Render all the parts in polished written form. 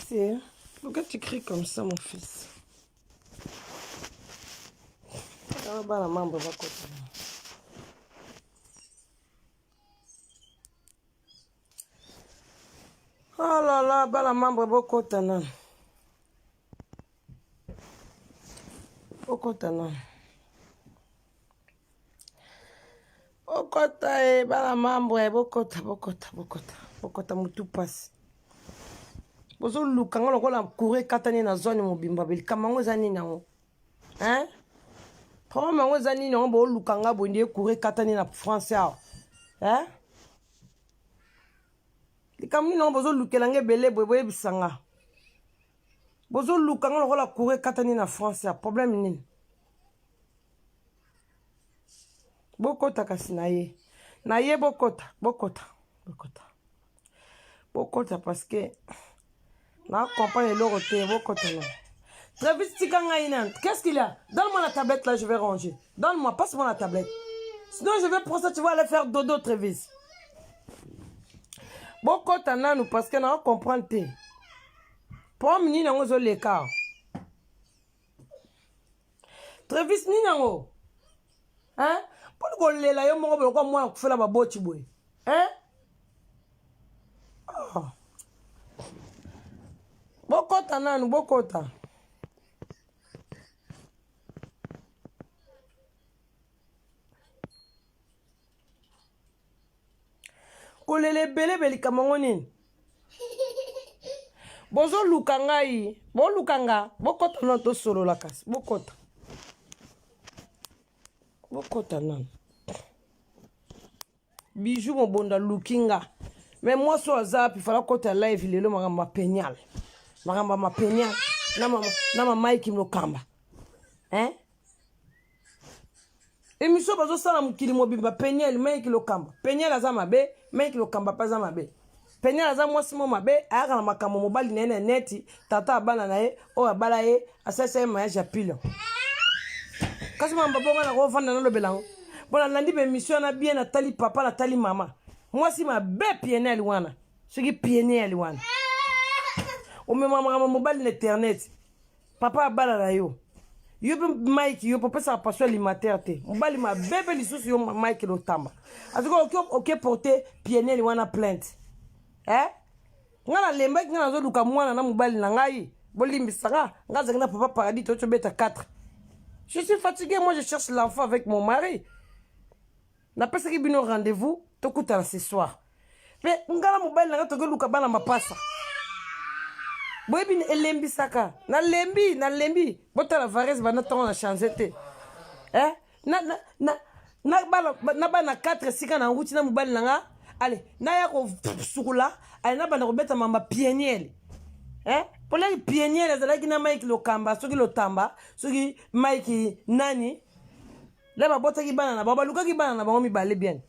Qu'est-ce Pourquoi tu cries comme ça, mon fils Ah, bana mambo bakota. Oh là là, bana mambo bokota nanu. Bokota nanu. Bokota e bana mambo e bokota bokota bokota bokota mutu pasi. Bozoluka nga lokola courant ekatani na zone mobimba likambo yango eza nini yango? Hein? Problème yango eza nini yango boluka nga boye nde courant ekatani na français awa? Hein? Likambo nini yango bozolukela nga ebele boye boyebisa nga. Bozoluka nga lokola courant ekatani na français awa problème nini? Bokota kasi na ye. Na ye bokota, bokota, bokota. Bokota parce que na comprendre eloko te, bokota na. Travis tika ngai nanu. Qu'est-ce qu'il y a? Donne-moi la tablette là, je vais ranger. Donne-moi, passe-moi la tablette. Sinon je vais prendre ça, tu vas aller faire dodo Travis. Bokota nanu parce que na comprendre te. Problème nini yango ezoleka? Travis nini yango? Hein? Mpona kolela yo moko lokola mwana kufela baboti boye. Hein? Oh. Bokota nanu, bokota. Kolela ebele be likambo yango nini? Bozoluka ngai, boluka nga, bokota nanu tosolola kasi, bokota. Bokota nanu. Bijou mobondo aluki nga. Mais mwasi oyo aza wapi? Fala kota live lelo makambo ya penial. Makambo ya mapenial na mama na mama Mike Lokamba. Hein? Emission bazosala mokili mobimba Peniel Mike Lokamba. Peniel aza mabe, Mike Lokamba pe aza mabe. Peniel aza mwasi mo mabe, ayaka na makambo mobali na ye na neti, tata ya bana na ye, oyo abala ye, asalisa ye mariage ya pilo. Kasi makambo bongo na kovanda nalobela yango. Mpo nalandi ba emission wana bien, natali papa, natali mama. Mwasi mabe Peniel wana. Soki Peniel wana. Omema makambo mobali na internet. Papa abala na yo. Yo pe Mike yo pe opesaka pension alimentaire te. Mobali mabe pe lisusu yo Mike Lotamba. En tout cas oke oke porter Peniel wana plainte. Eh? Nga nalembaki nga nazoluka mwana na mobali na ngai. Bolimbisa nga, nga azalaki na papa paradis to tobeta 4. Je suis fatigué, moi je cherche l'enfant avec mon mari. Napesaki bino rendez-vous tokutana ce soir. Pe nga na mobali na nga tokoluka bana mapasa. Boyebi elembisaka. Nalembi, nalembi. Botala varese banda ntongo na change te. Eh? Na, na, na, na bana, na bana 4 esika na nguti na mobali na nga. Ale, naya kosukola, ale na banda kobeta mamba pieniele. Eh? Polaki pieniele azalaki na Mike Lokamba, soki Lotamba, soki Mike nani. La babotaki bana na bango, balukaki bana na bango mibale bien.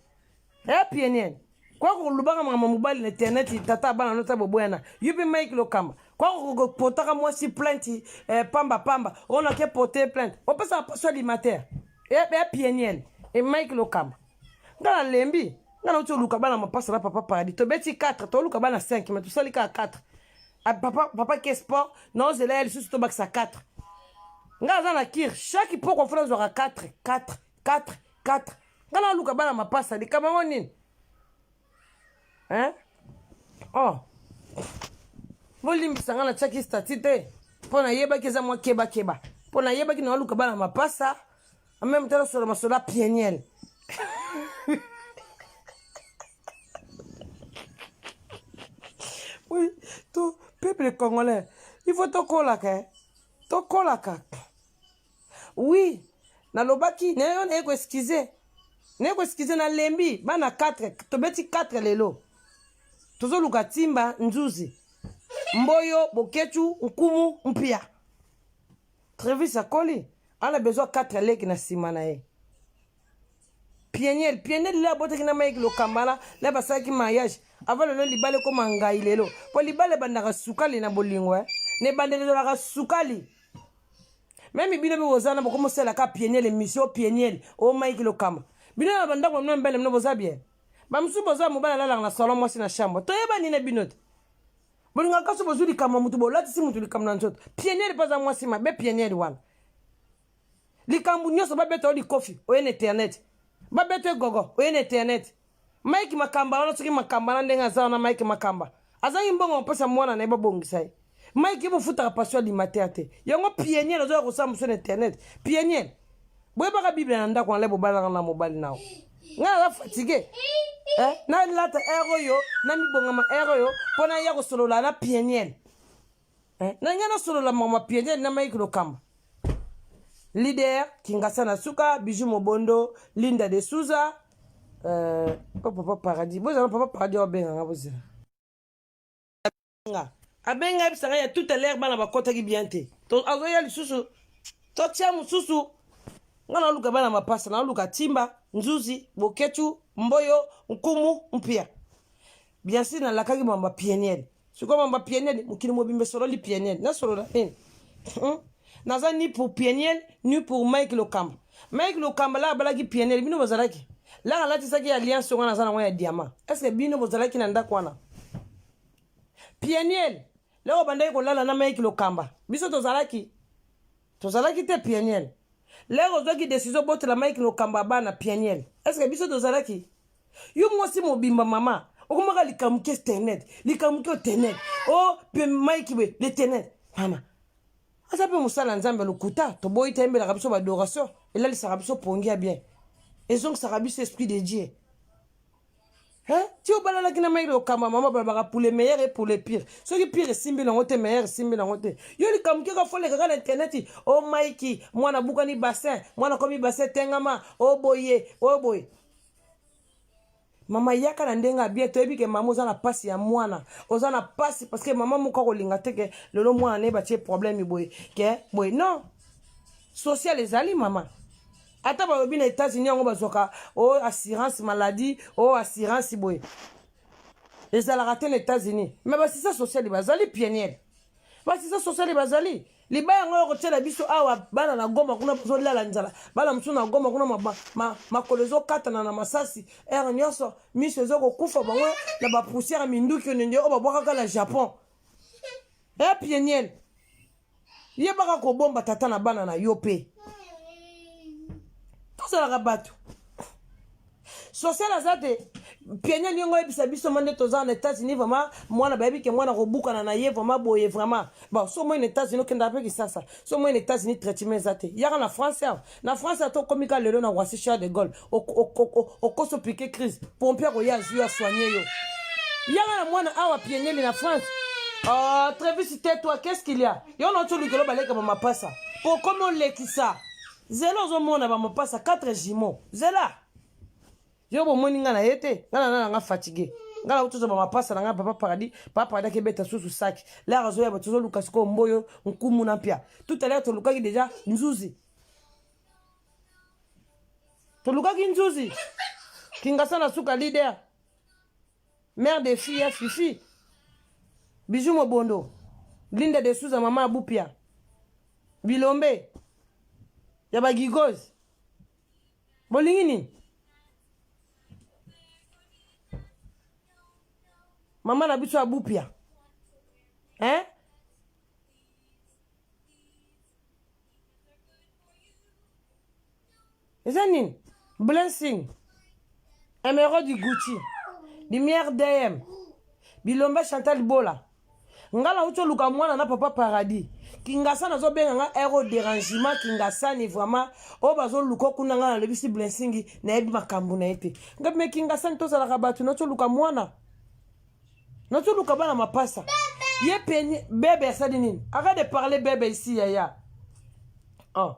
Eh pieniele. Kwa kolobaka makambo mobali na internet tata bana nota boboyana. Yo pe Mike Lokamba. Kwa kopotaka mwasi plainte eh, pamba pamba. On a ke porter plainte. Opesa pension alimentaire. Eh eh pieniele. Et Mike Lokamba. Nga na lembi. Nga na oluka bana mapasa na papa paradis. Tobeti 4, toluka bana 5, mais tosali kaka 4. Ah, papa papa ke sport, na ozela ya lisusu tobakisa 4. Nga aza na kir, chaque poko fona zwaka 4, 4, 4, 4. Nga na luka bana mapasa, likambo yango nini? Hein? Oh. Bolimbisa nga natiaki statut te mpo nayebaki eza mwa kebakeba mpo nayebaki naluka bana mapasa en même temps nasola masolo ya pieniel. Oui, to peuple congolais, il faut tokolaka, tokolaka. Oui, nalobaki na yo naye koexcuse naye koexcuse nalembi bana 4 tobeti 4 lelo tozoluka timba nzuzi mboyo bokechu nkumu mpia Travis akoli ana besoin 4 leki na nsima na ye pieniel pieniel lelo abotaki na Mike Lokambala la basalaki mariage avant lelo libala ekoma ngai lelo mpo libala ebandaka sukali na bolingo eh. na ebandeli ezalaka sukali meme bino mpe boza na bokomosalaka pieniel émission pieniel o Mike Lokamba bino na bandako na bino mibale bino boza bien bamosusu boza mobali alalaka na salon mwasi na chambre toyebani na bino te. Bolingaka so bozwi likambo ya motu, bolatisi motu likambo na nzoto. Pieniel mpe aza mwasi mabe. Pieniel wana, likambo nyonso babeta yo likofi, oye na internet. Babeta yo gogo, oye na internet. Mike Makamba wana, soki Makamba na ndenge aza wana, Mike Makamba azangi mbongo kopesa mwana na ye babongisa ye. Mike, ye bofutaka pasio alimataire te. Yango Pieniel ozoya kosala mosu na internet. Pieniel, boyebaka Bible na ndako na lai, bobalaka na mobali nao. Ngai naza fatigue eh? Nalata heure oyo, namibongama heure oyo mpo naya kosolola na Pieniel eh? Na ngai nasolola mama Pieniel na Mike Lokamba, leader Kingasa na suka, Bijou Mobondo, Linda de Souza, oh, Papa Paradis. Bozala Papa Paradis obenganga, bozela nga abenga, yebisanga ya tout à l'heure. Bana bakɔtaki bien te, azoya lisusu, totia mosusu. Nga naluka bana mapasa, naluka Timba, Nzuzi, Boketu, Mboyo, Nkumu, Mpia. Bien sûr nalakaki mamba Pieniel. Sikoyo mamba Pieniel, mokili mobimba esololi Pieniel. Nasolola nini? Naza ni pour Pieniel ni pour Mike Lokamba. Mike Lokamba la abalaki Pieniel, bino bozalaki? Laka alatisaki alliance wana, naza nango ya diamant. Est ce que bino bozalaki na ndako wana? Pieniel, lelo bandaki kolala na Mike Lokamba, biso tozalaki? Tozalaki te. Pieniel, lelo ozwaki décision botela Mike Lokamba bana. Pieniel, est ce que biso tozalaki? Yo mwasi mobimba, mama, okomaka likambo ki internet, likambo ki internet o pe Mike boye, l'internet. Mama aza mpe mosala ya Nzambe, lokuta toboyi te. Ayembelaka biso baadoration, elalisaka biso pongi ya bien, ezongisaka biso esprit de Dieu. Ti obalalaki na Mike Lokamba, mama, balobaka pour le meilleur et pour le pire. Soki pire esimbi nango te, meilleur esimbi nango te. Yo likambo keka foleka kaka na internet: o Mike, mwana bukani bassin, mwana komi bassin tengama, o boye, o boye. Mama, yaka na ndenge ya bien. Toyebi ke mama oza na mpasi ya mwana, oza na mpasi parce que mama moko akolinga te ke lelo mwana na ye batie problème boye ke boye. Non, social ezali, mama. Ata balobi na États-Unis yango bazwaka o assurance maladie, o assurance boye, ezalaka te na États-Unis. Mais basisa sociale bazali, Pieniel, basisa sociale bazali. Libaya yango oyo kotiela biso awa, bana na Goma kuna bazolala nzala, bana mosusu na Goma kuna makolo ezokatana na masasi heure nyonso, miso ezokokufa bango na bapoussière ya minduki onende oyo babwakaka na Japon. E Pieniel, yebaka kobomba tata na bana na yo mpe. Tozalaka bato social aza te. Pieniel, yongo oyebisa biso ma nde toza na États-Unis. Vraiment, mwana bayebi ke mwana kobukana na ye vraiment boye, vraiment. Bon, so moi na États-Unis, okendaka mpe Kisasa. So moi na États-Unis, traitement eza te. Yaka na France awa. Na France ata okomi ka lelo na Roissy Charles de Gaulle, okosi opiquer crise, pompier akoya, azwi yo, asoigne yo. Yaka na mwana awa, Pienieli, na France. Oh, Travis, tais-toi, qu'est-ce qu'il y a? Yo na otolukelo baleka bamapasa po okomi olekisa. Zela, ozomona bamapasa 4 jumeaux. Zela, yo bomoni nga na ye te. Nga na nanga fatigue, nga na tozwa bamapasa na nga. Papa Paradis, Papa Paradis akebeta susu saki lere azoya. Bato tozoluka sikoyo Mboyo, Nkumu na Mpia. Tout à l'heure tolukaki déjà Nzuzi, tolukaki Nzuzi Kingasa na suka, leader, mère de fille ya Fifi, Bijou Mobondo, Linda de Souza, mama Abupia, bilombe ya bagigozi. Bolingi nini? Mama na biso Abupia, hein? Eza nini? Blessing, Emeraude, Gucci, Lumière, DM, Bilomba, Chantal Bola. Nga nauti oluka mwana na Papa Paradis Kingasani, azobenga nga ero dérangement. Kingasani vraiment oyo bazoluka kuna, nga nalobisi Blessing, nayebi makambo na ye te. Nga me Kingasani, tozalaka bato. Nauti oluka mwana, nauti oluka bana mapasa. Ye peni bebe asali nini? Arrête de parler bebe ici, yaya. Oh.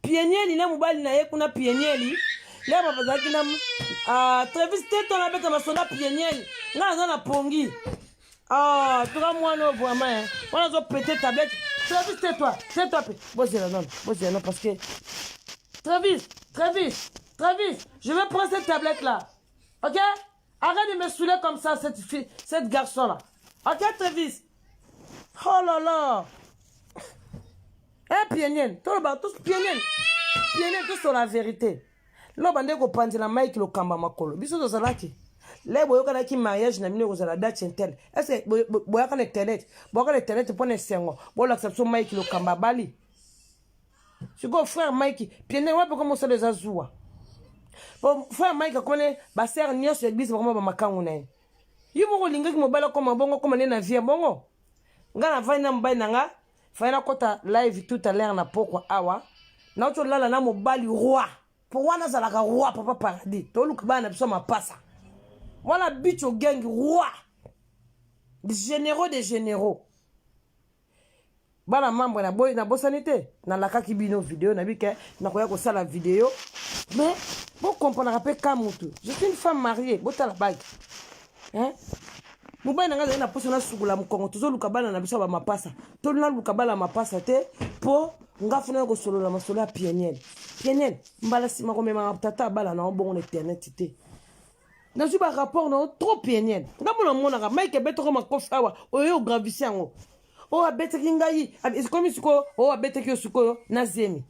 Pienieli na mobali na ye kuna, Pienieli lero bazalaki na Travis te. To nabeta masolo Pienieli, nga naza na pongi. Ah, tuka mwana oyo vraiment, hein. Wana azopete tablette. Travis, tais-toi, tais-toi mpe. Bozela nano, bozela nano, parce que Travis, Travis, Travis, je vais prendre cette tablette là, ok? Arrête de me saouler comme ça, cette fille, cette garçon là, ok? Travis, oh là là. Eh, Pieniel, toloba tous Pieniel, Pieniel, tous sur la vérité. Loba nde kopanzela Mike Lokamba makolo. Biso tozalaki. Le boyokanaki mariage na bino ekozala date intel. Est ce que boyaka na internet? Boyaka na internet mpo na esengo. Bolakisa biso Mike Lokamba abali. Sikoyo frère Mike, piene wapi ko mosala eza zuwa. Po frère Mike akone ba sœur nyonso ya église bakoma ba makangu na ye. Yo moko olingaki mobali akoma bongo akoma nde na vie ya bongo. Nga navandi na mobali na nga, fallait nakota live tout à l'heure na pokwa awa. Nauti olala na mobali roi. Po wana azalaka roi papa paradis. Toluka bana na biso mapasa. Wana bicho gang roi. Généraux des généraux. Bana membre na boy na bosani te nalakaki bino video na bike nakoya kosala video mais bo comprendra pe ka mutu. Je suis une femme mariée, botala bague. Hein? Mobali na ngai azali na posa nasukola mokongo, tozoluka bana na biso ya bamapasa. To naluka bana mapasa te po nga funa ya kosolola masolo ya pieniel. Pieniel mbala nsima komemaka tata bana na yo bongo na internet te. Nazwi ba rapport na yo trop pieniel. Nga mona monaka Mike abetaka makofi awa oyo ogravisi yango. Oyo abetaki ngai ekomi sikoyo oyo abetaki yo sikoyo na zemi.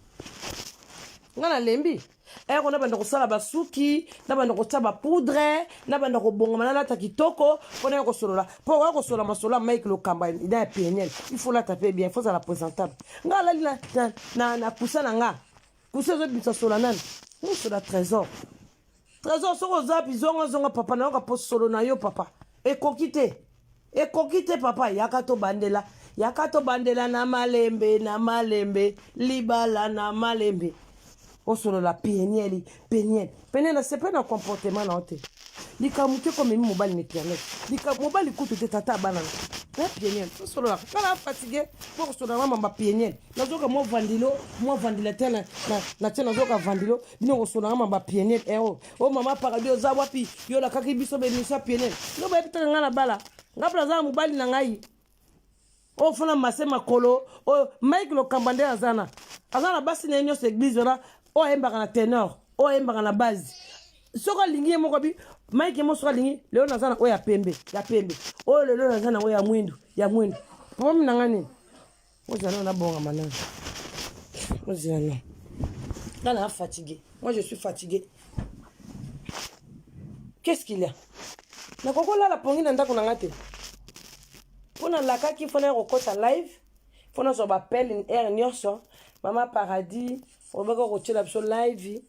Nga nalembi. Ero na banda kosala basuki, na banda kotia ba poudre, na banda kobongama nalata kitoko mpo na ya kosolola. Mpo oya kosolola masolo ya Mike Lokamba na ya PNL. Il faut lata pe bien, il faut zala présentable. Nga alali na na na, na kusa na nga. Kusa ezobimisa sola nani? Sola trésor. Trésor soki oza wapi zonga zonga papa nayoka po solo na yo papa ekoki te ekoki te papa yaka tobandela yaka tobandela na malembe na malembe libala na malembe osolola penieli peniel peniel asepe na comportement na yo te likambo te komemi mobali na internet likambo mobali kutu te tata abana na peniel tosololaka kala fatigue mpo kosolola na mamba peniel nazoka mwa vandilo mwa ventilateur na, na, na tie nazoka vandilo bino kosolola nga mamba peniel ero eh, o oh, mama paradis oza wapi yo olakaki biso bemission ya peniel no bayebi teke nga na bala nga mpe naza na mobali na ngai oyo oh, fona mase makolo oyo oh, mike lokamba nde aza na aza na basi na ye nyonso eglise wana oyo ayembaka na tenor oyo ayembaka na base soki alingi ye moko bi mike mo soki alingi lelo naza na oyo ya pembe ya pembe oyo lelo naza na oyo ya mwindu ya mwindu problème na ngai nini Ozala na bongama nanu. Ozala na. Nga na fatigué. Moi je suis fatigué. Qu'est-ce qu'il y a? Nakoki kolala pongi na ndako na nga te. Mpo nalakaki mpo naya kokota live mpo nazwa bapele heure nyonso mama paradis olobaki kotiela biso live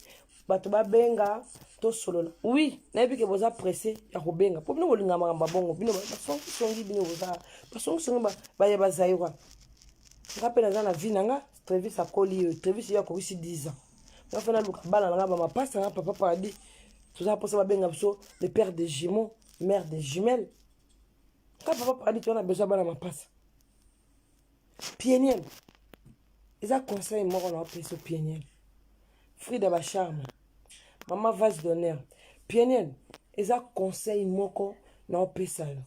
bato babenga tosolola oui nayebi ke boza presse ya kobenga mpo bino bolinga makambo ya bongo bino basongisongi bino boza basongisongi baya bazairwa nga mpe naza na vie na nga trevis akoli yo trevis yo akokisi 10 ans nga mpe naluka bana na nga bamapasa nga papa paradis toza mposa babenga biso le père de jumeau mère de jumelle nga papa paradis toza na besoin bana mapasa pieniel eza conseil moko na opesa pieniel frida bacharme mama vase d'honneur pieniel eza conseil moko na opesa yo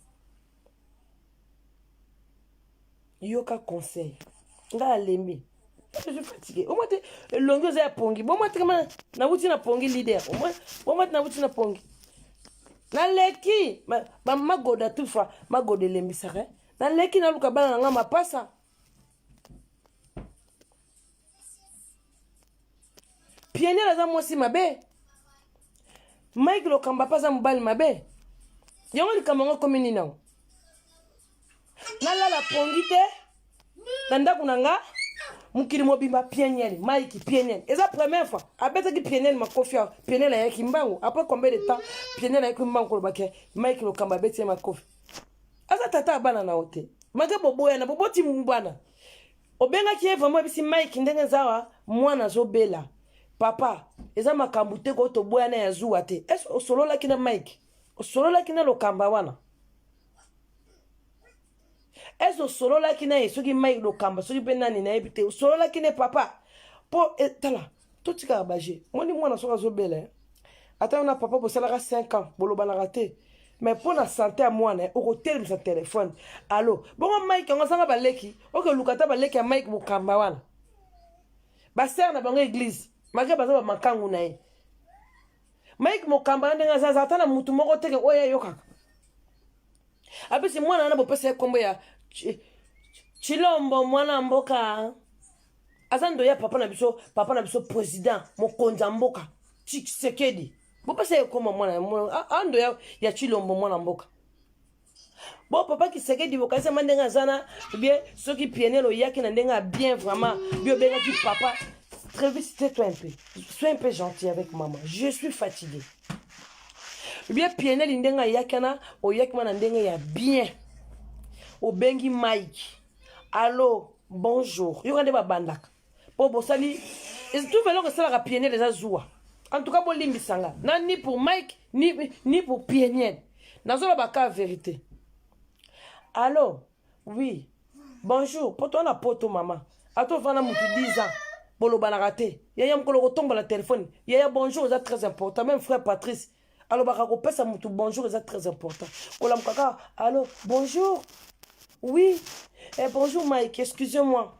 yoka conseil ngai alembi je suis fatigué omoi te elongi oza ya pongi bomoi te kama nawuti na pongi leader omoi bomoi te nawuti na pongi naleki magoda tufa magoda elembisaka eh? Naleki naluka bana na nga mapasa. Pieniel aza mwasi mabe. Mike Lokamba mpe aza mobali mabe. Yango likambo yango ekomi nini yango? Nalala pongi te na ndako na nga mokili mobimba pieniel mike pieniel eza première fois abetaki pieniel makofi awa pieniel ayaki mbangu après combien de temps pieniel ayaki mbangu koloba ke mike lokamba abeti ye makofi aza tata ya bana na yo te malgre boboyana boboti bana obengaki ye vraiment ebisi mike ndenge eza awa mwana azobela papa eza makambo te ko toboyana ya zuwa te ese osololaki na mike osololaki na lokamba wana ese osololaki na ye soki mike lokamba soki mpe nani nayebi te osololaki ne papa mpo eh, tala totikaka baje moni mwana soki azobela eh. ata na papa bosalaka 5 ans bolobanaka te mais mpo na sante ya mwana eh, okotelemisa telefone alo bongo mike yango azanga baleki okoluka ata baleki ya mike bokamba wana basere na bango eglise malgre baza bamakangu na ye mike mokamba na ndenge aza ata na mutu moko teke oyo ayokaka apesi mwana wana bopesa ye nkombo ya chilombo mwana mboka aza ndoyi ya papa na biso papa na biso président mokonzi ya mboka tshisekedi. Bopesa ye ekoma mwana ando ya, ya Tshilombo mwana mboka. Bo papa Kisekedi bokanisa ma ndenge aza na bien soki pienel oyaki na ndenge ya bien vraiment bio obengaki papa Travis tais-toi un peu. Sois un peu gentil avec maman. Je suis fatigué. Bien pienel ndenge ayaki na oyaki ma na ndenge ya bien. Obengi Mike. Allo, bonjour. Yoka nde babandaka. Po bosali tout eloko esalaka pienel eza zuwa. En tout cas bolimbisa nga. Na ni pour Mike ni, ni pour pienel. Nazoloba ka vérité. Allo, oui. Bonjour. Poto wana poto mama. Ato vana mutu 10 ans. Bolobanaka te. Yaya mokolo kotombola téléphone. Yaya bonjour eza très important. Même frère Patrice alobaka kopesa mutu bonjour eza très important. Kolamuka kaka allo, bonjour. Oui. Eh, bonjour Mike, excusez-moi.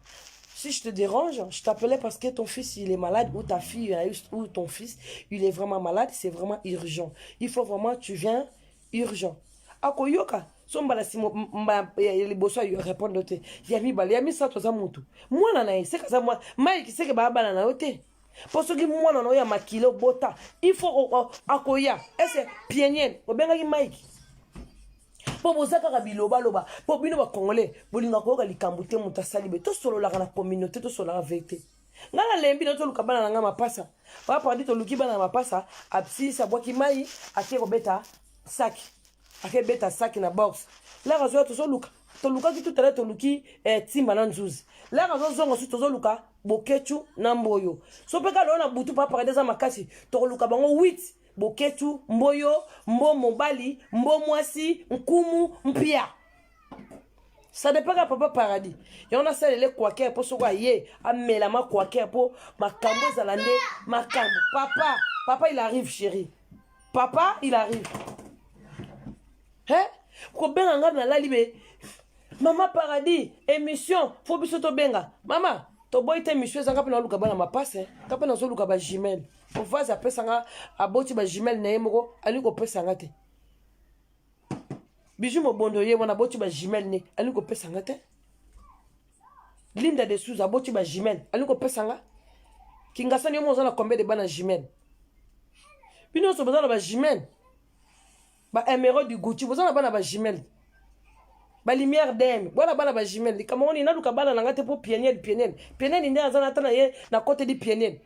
Si je te dérange, je t'appelais parce que ton fils, il est malade, ou ta fille, ou ton fils, il est vraiment malade, c'est vraiment urgent. Il faut vraiment, tu viens, urgent. Akoyoka, so mbala simo mbala ya liboso ayo répondre te. Ya mibale, ya misato aza mutu. Mwana na ye, seka aza mwana. Mike, seke ba bana na yo te. Po soki mwana na yo ya makila obota, il faut akoya. Ese pieniel, obengaki Mike. Po boza kaka bilobaloba, po bino ba congolais bolinga koyoka likambo te moto asali be. Tosololaka na communauté, tosololaka vérité. Nga nalembi na toluka bana na nga mapasa. Papa Pardi toluki bana na mapasa, absisi abwaki mai, ake kobeta saki. Ake beta saki na box. Laka azoya tozoluka. Tolukaki tout à l'heure toluki eh, timba na nzuzi. Laka azozonga susu tozoluka bokechu na mboyo. So pe kala na butu Papa Pardi eza makasi, tokoluka bango 8. Bokechu, mboyo, mbo mobali, mbo mwasi, nkumu, mpia. Ça dépend ka papa Paradis. Yango nasalele kwaker po soko aye amela ma kwaker po makambo ezala nde makambo. Papa, papa il arrive chérie. Papa il arrive. Hein? Kobenga nga nalali be. Mama Paradis, émission, faut biso tobenga. Mama, toboyi te émission ezanga mpe naluka bana mapase, nga mpe nazoluka ba jumelle. Ovase apesa nga aboti ba jumelle na ye moko, alingi kopesa nga te. Bijou Mobondo ye wana aboti ba jumelle ne, alingi kopesa nga te. Linda de Souza aboti ba jumelle, alingi kopesa nga. Kingasani yo mo oza na combien de bana jumelle? Bino nyonso boza na ba jumelle. Ba Emeraude du Gucci boza na bana ba jumelle. Ba lumière d'Aime, bwana bana ba jumelle. Likambo ngo nini naluka bana na nga te po pieniel pieniel. Pieniel nde aza na ata na ye na koteli pieniel.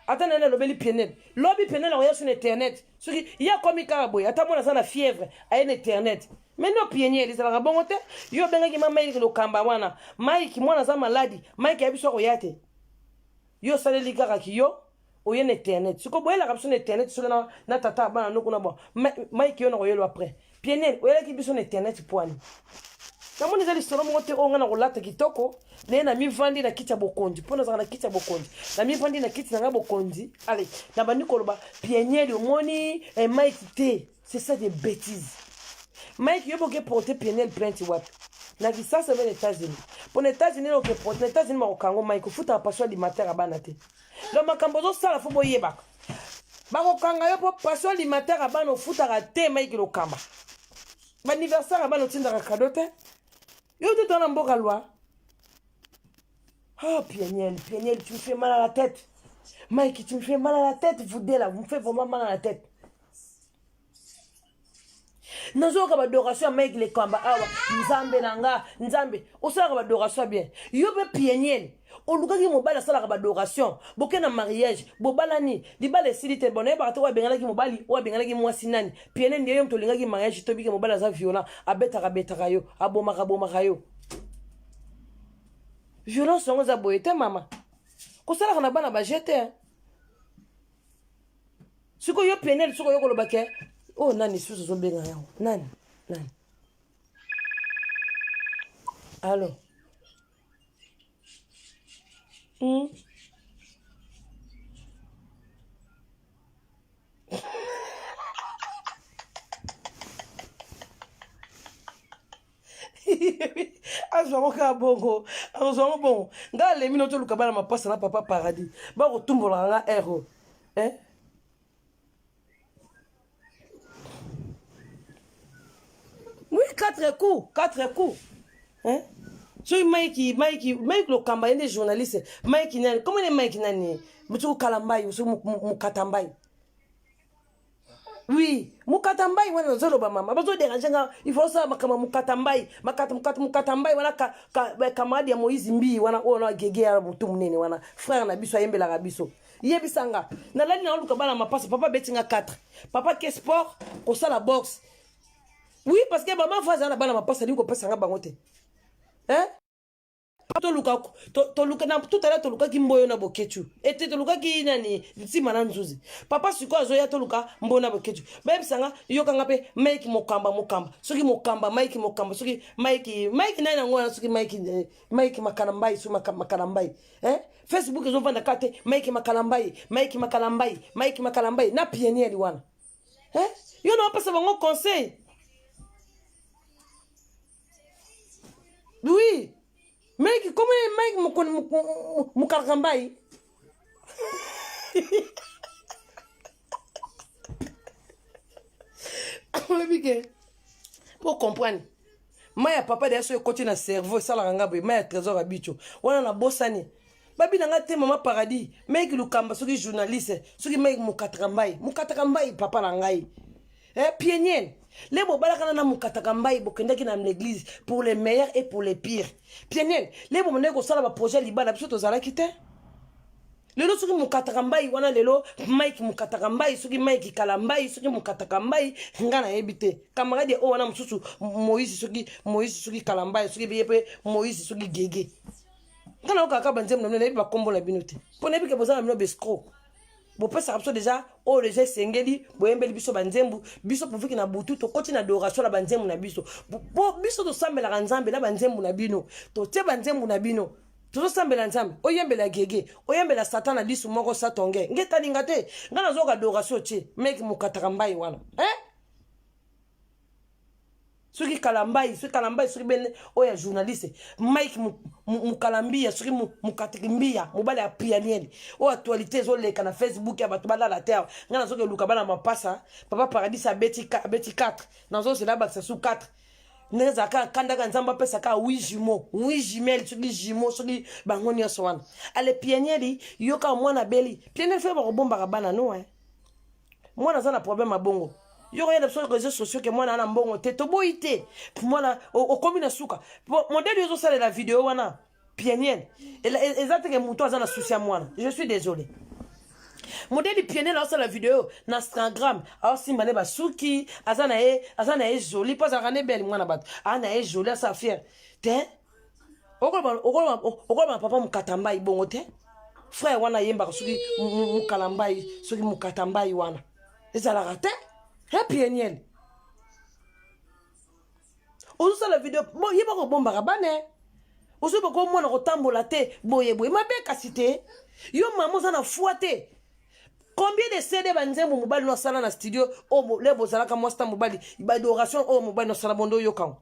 Ata na ye nalobeli pieniel. Lobi pieniel akoya sur internet. Soki ye akomi kaka boye, ata mwana aza na fièvre, aye na internet. Mais no pieniel ezalaka bongo te. Yo obengaki ma Mike Lokamba wana. Mike mwana aza maladi, Mike ayebi so akoya te. Yo osaleli kaka ki yo oye na internet. Siko boyelaka biso na internet soki na, na tata ya bana noko na bon. Mike yo na koyelo après. Pieniel oyelaki biso na internet poani. Namoni eza lisolo moko te oyo ngai nakolata kitoko naye namivandi na kiti ya bokonzi mpo nazalaka na kiti ya bokonzi namivandi na kiti na ngai bokonzi ale nabandi koloba pieniel omoni eh, Mike te c'est ça des bêtises Mike yo boke porter pieniel plainte wapi na Kisasa mpe na États-Unis mpo na États-Unis oke porter na États-Unis bakokango Mike ofutaka passion alimentaire ya bana te donc makambo ozosala fo boyebaka bakokanga yo mpo passion alimentaire ya bana ofutaka te Mike Lokamba baanniversaire ya bana otindaka kado te yo te toza na mboka loi. Ah, Pieniel, Pieniel, tu me fais mal à la tête. Mike, tu me fais mal à la tête, vous deux là, vous me faites vraiment mal à la tête. nazoyoka badoration ya mike lekamba awa nzambe na nga nzambe osalaka badoration ya bien yo mpe pieniel olukaki mobali asalaka badoration boke na mariage bobalani libala esili te bon nayebaka te oyo abenganaki mobali oyo abenganaki mwasi nani pieniel nde yo moto olingaki mariage tobike mobali aza violent abetaka betaka yo abomaka abomaka yo violence yango eza boye te mama kosalaka na bana baje te sikoyo yo pieniel soki oyo koloba ke oyo oh, nani susu ozobenga yango nani nani alo azwa yango kaka bongo akozwa yango bongo ngai alemi no toluka bana mapasa na papa paradis bakotumbolaka nga ero eh? Oui, quatre coups, quatre coups. Hein? soki mike mike mike lokamba ye nde journaliste mike nani comment ne mike nani soki okalambai soki mokatambai. Oui, mukata mbai wana nazoloba mama bazoderange nga, il faut osala makambo ya mukata mbai, makata mukata mukata mbai wana ka, ka, camarade ya Moïse Mbii wana oyo na gege ya butu monene wana frère na biso ayembelaka biso. Yebisa nga nalali na oluka bana mapasa, papa abeti nga 4, papa ke sport kosala boxe. Oui, parce que mama fa azala na bana mapasa, alingi kopesa nga bango te, hein? Toluka toluka na tout à l'heure tolukaki mboyo na bokechu ete tolukaki nani ntima na nzuzi papa sikoyo azoya toluka mboyo na bokechu bayebisa nga yokanga mpe mike mokamba mokamba soki mokamba mike mokamba soki mike mike nani yango wana soki mike eh, mike makalambai soki makalambai eh? Facebook ezovanda kaka te mike makalambai mike makalambai mike makalambai na pienieli wana eh? Yo na opesa bango conseil. Oui, Mike, comment Mike Mukarakambai? Olobi ke po comprendre mai ya papa deya so ekoti na cerveau esalaka nga boye mai ya trésor ya bicho wana nabosani babi na nga te mama paradis mike lukamba soki journaliste soki mike mokataka mbai mokataka mbai papa na ngai. Eh, pieniel le bobalaka na mokataka mbai bokendaki na l'église pour les meilleurs et pour les pires. Pieniel le bomandaki kosala baprojet libala biso tozalaki te. Lelo soki mokataka mbai wana lelo mike mokataka mbai soki mike kala mbai soki mokataka mbai nga nayebi te camarade oyo wana mosusu moïse soki moïse soki kala mbai soki ye mpe moïse soki gege nga nayokaka banzembo na bino nayebi bakombo na bino te mpo nayebi ke boza na bino bescro bopesaka biso deja oyo deja esengeli boyembeli biso banzembu biso poviki na butu tokoti na adoration na banzembu na biso po biso tosambelaka nzambe na banzembu na bino totie banzembu na bino tozosambela nzambe oyembela gege oyembela satan na lisu moko satonge nge etalinga te ngai nazoyoka adoration tie meki mokataka mbai wana eh? Soki kalambai soki kalambai soki bene oyo ya journaliste mike mukalambiya soki mukatiki mbiya mobali ya pianiel oyo actualité ezoleka na facebook ya bato balala te awa ngai nazoki eluka bana mapasa papa paradis abeti abeti 4 nazozela abakisa su 4 ndenge ezalaka kandaka nzambe apesaka 8 jumeau 8 jumelle soki jumeau soki bango nyonso wana ale pianieli yoka mwana beli pianiel fe bakobombaka bana no eh. Mwana aza na problème ya bongo yo koyela biso réseau sociaux ke mwana ana mbongo te toboyi te mwana okomi na suka modele yo ozosalela video wana pieniel eza teke moto aza na susi ya mwana. Je suis désolé, modele pieniel aosala video na Instagram aosimba ne basuki aza na ye aza na ye joli mpo azalaka ne bele mwana bato aa na ye joli asala fiere te okoloba papa mokata mbai bongo te frère wana ayembaka soki mokala mbai soki mokata mbai wana ezalaka te he pieniel ozosala video yeba kobombaka bana ozoyeba komona kotambola te boye boye mabe kasi te yo mama oza na foi te. Combien de CD banzembo mobali no asala na studio oyo le bozalaka mwasi na mobali baadoration oyo mobali no asala bondo oyokango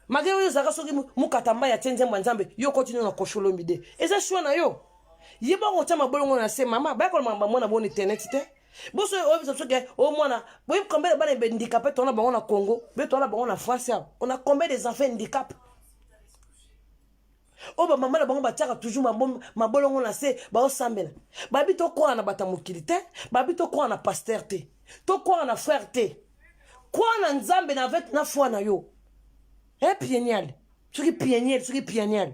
malgré oyo ozalaka soki mokata mbai atie nzembo ya nzambe yo okoti no na Koffi Olomide eza choix na yo yeba kotya mabolongo na se mama bayakolomaka bamwana boni internet te boso oyo biso soki o mwana boyebi combien de bana handicapé tona bango na Congo be tona bango na France awa on a combien des enfants handicapés oyo bamama na bango batiaka toujours mabolongo na se baosambela babi tokwaka na bato ya mokili te babi tokwaka na pasteur te tokwaka na frère te kwaka na nzambe na avec na foi na yo e pienial soki pieniel soki pieniel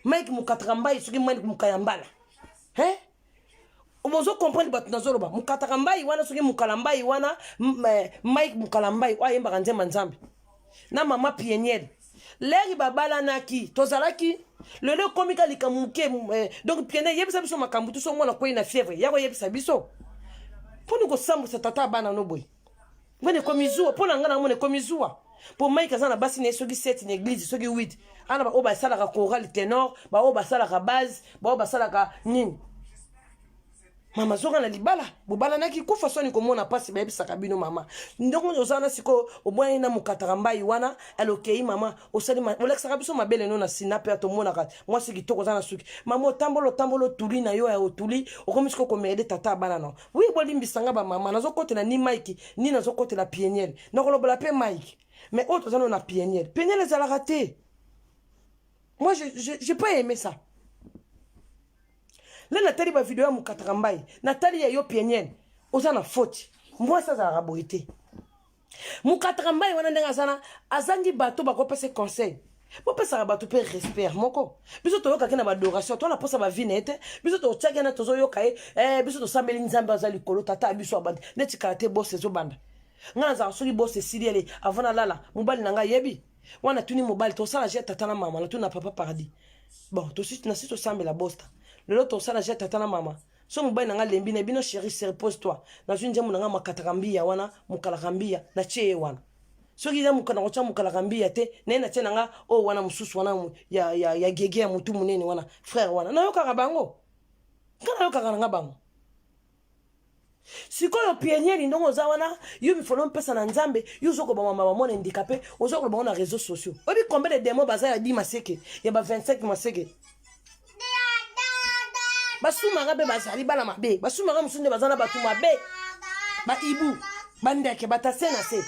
mike mokataka mbai soki mike mokaya mbala eh? Bozo comprendre bato nazoloba mokataka mbai wana soki mokala mbai wana mike mokala mbai oyo ayembaka nzemba nzambe na mama pieniel leri babalanaki tozalaki lelo ekomi ka likambo moke eh, donc pieniel yebisa biso makambo tu so mwana kwei na fièvre ya koyebisa biso mponi kosambwisa tata ya bana no boye ngani ekomi zuwa mpo na ngai namona ekomi zuwa mpo mike aza na basi na ye soki 7 na église soki 8 ana baoyo basalaka chorale ténor baoyo basalaka base baoyo basalaka nini mama zonga na libala bobalanaki kufa soni komona mpasi bayebisaka bino mama ndongo oza na sikoyo obwani na mokataka mbai wana alokei mama osali olakisaka biso mabele no na sina mpe tomonaka mwasi kitoko oza na suki mama otambola otambola otuli na yo ya otuli okomi sikoyo komerde tata ya bana na wi bolimbisanga bamama nazokotela ni mike ni nazokotela pieniel nakolobola mpe mike mais oyo toza no na pieniel pieniel ezalaka te. Moi je pas aimé ça le natali bavideo ya mokataka mbai natali ya yo pieniel oza na faute. Mwasi azalaka boye te. Mokataka mbai wana ndenge aza na azangi bato bakopesa conseil. Bopesaka bato mpe respect moko. Biso toyokaki na badoration, to na posa bavi na ye te. Biso totiaki na tozoyoka ye, eh, biso tosambeli Nzambe aza likolo, tata ya biso abandi. Neti kala te boss ezobanda. Ngai nazalaka soki boss esili ele avant nalala, mobali na ngai ayebi. Wana tuni mobali tosala je tata na mama, natuni na papa paradis. Bon, tosi nasi tosambela bosta. Lelo tosala je tata na mama. So mobali na ngai lembi na bino chéri, se repose toi. Nazwi nzembo na ngai makataka mbiya wana, mokalaka mbiya, natie ye wana. Soki eza mokana kotya mokalaka mbiya te, naye natie na nga oyo wana mosusu wana ya gege ya motu monene wana, frère wana. Nayokaka bango. Nga nayokaka na nga bango. Sikoyo pienieli ndongo oza wana, yo mifolo mpesa na Nzambe, yo ozo kobama mama mwana handicapé, ozo koloba na réseaux sociaux. Oyebi combien de démons baza ya 10 maseke, ya ba 25 maseke. Basumaka mpe bazali bana mabe, basumaka mosusu nde baza na bato mabe, baibu, bandeke, batase na se,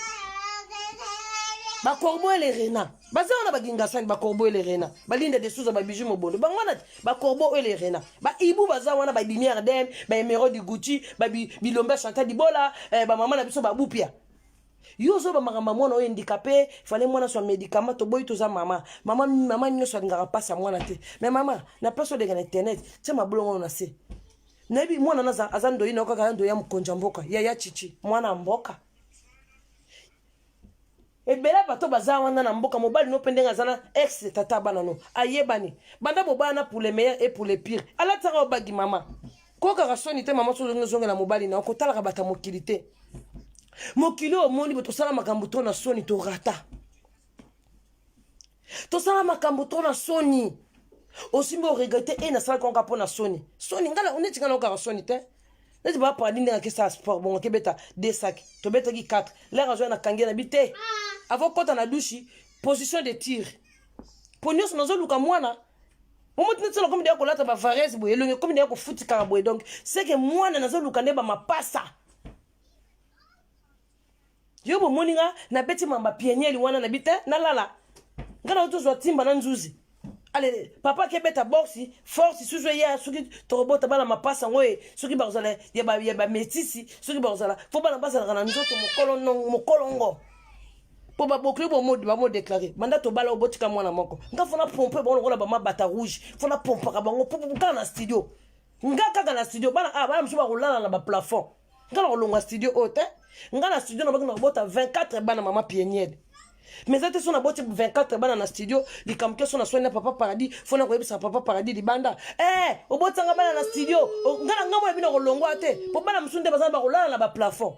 bacorbeau ele rena baza wana, bagingasani, bacorbeau ele rena, balinda de Souza, babiju mobondo, bango wana bacorbeau ele rena, baibu baza wana, babimière dem, baémeraude Gucci, bilombe ya Chantal Dibola, bamama na biso babupia. Yo ozoba makambo ya mwana oyo handicapé, fale mwana swa médicament, toboyi. Toza mama, mama, mama nyonso alingaka mpasi ya mwana te. Mais mama, na place oleka na internet, tia mabolongo na se. Nayebi mwana na aza ndoi na yo kaka ya ndoi ya mokonzi ya mboka, yaya Chichi, mwana ya mboka. Ebele bato baza wana na mboka. Mobali no mpe ndenge aza na ex tata bana no ayebani banda bobana, pour le meilleur et pour le pire, alatisaka obagi. Mama, kokaka soni te. Mama, so ozongela mobali na yo, kotalaka bato ya mokili te. Mokili oyo omoni bo, tosala makambo to na soni, torata, tosala makambo to na soni, osimbi oregretter. E nasalaki wango mpo na soni, soni ngai neti ngai naokaka soni te. Neti bapradi ndenge akesala sport bongo, akebeta deux sac, tobetaki 4 lere, azwa nakangi na bi te avant kota na douche, position de tir, mpo nyonso nazoluka mwana momoti neti komi deya kolata bavarese boye, elongi ekomi deya kofutikaka boye. Donc c'est que mwana nazoluka nde bamapasa. Yo bomoni nga nabeti mamba pienieli wana, nabi te, nalala nga na tozwa timba na nzuzi. Ale papa akebeta boxe, force susu eya. Soki tokobota bana mapasa yango e, soki bakozala ya bametisi, soki bakozala fo bana bazalaka na nzoto mokolongo, mpo babokili bamodéclarer banda tobala, obotika mwana moko. Nga fo na pompe bango lokola bamabata rouge, fo na pompaka bango kaka na studio. Nga kaka na studio, bana, ah, bana mosusu bakolala na baplafond. Nga na kolongwa studio oyo te. Nga na studio nabaki na kobota 24 bana, mama pieniele. Mais eza te so naboti 24 bana na studio, likambo ke so naswani na papa Paradis, fo na koyebisa papa Paradis libanda, eh, obotisanga bana na studio. Nga na ngambo na bino kolongwa te, mpo bana mosusu nde baza bakolala na baplafond.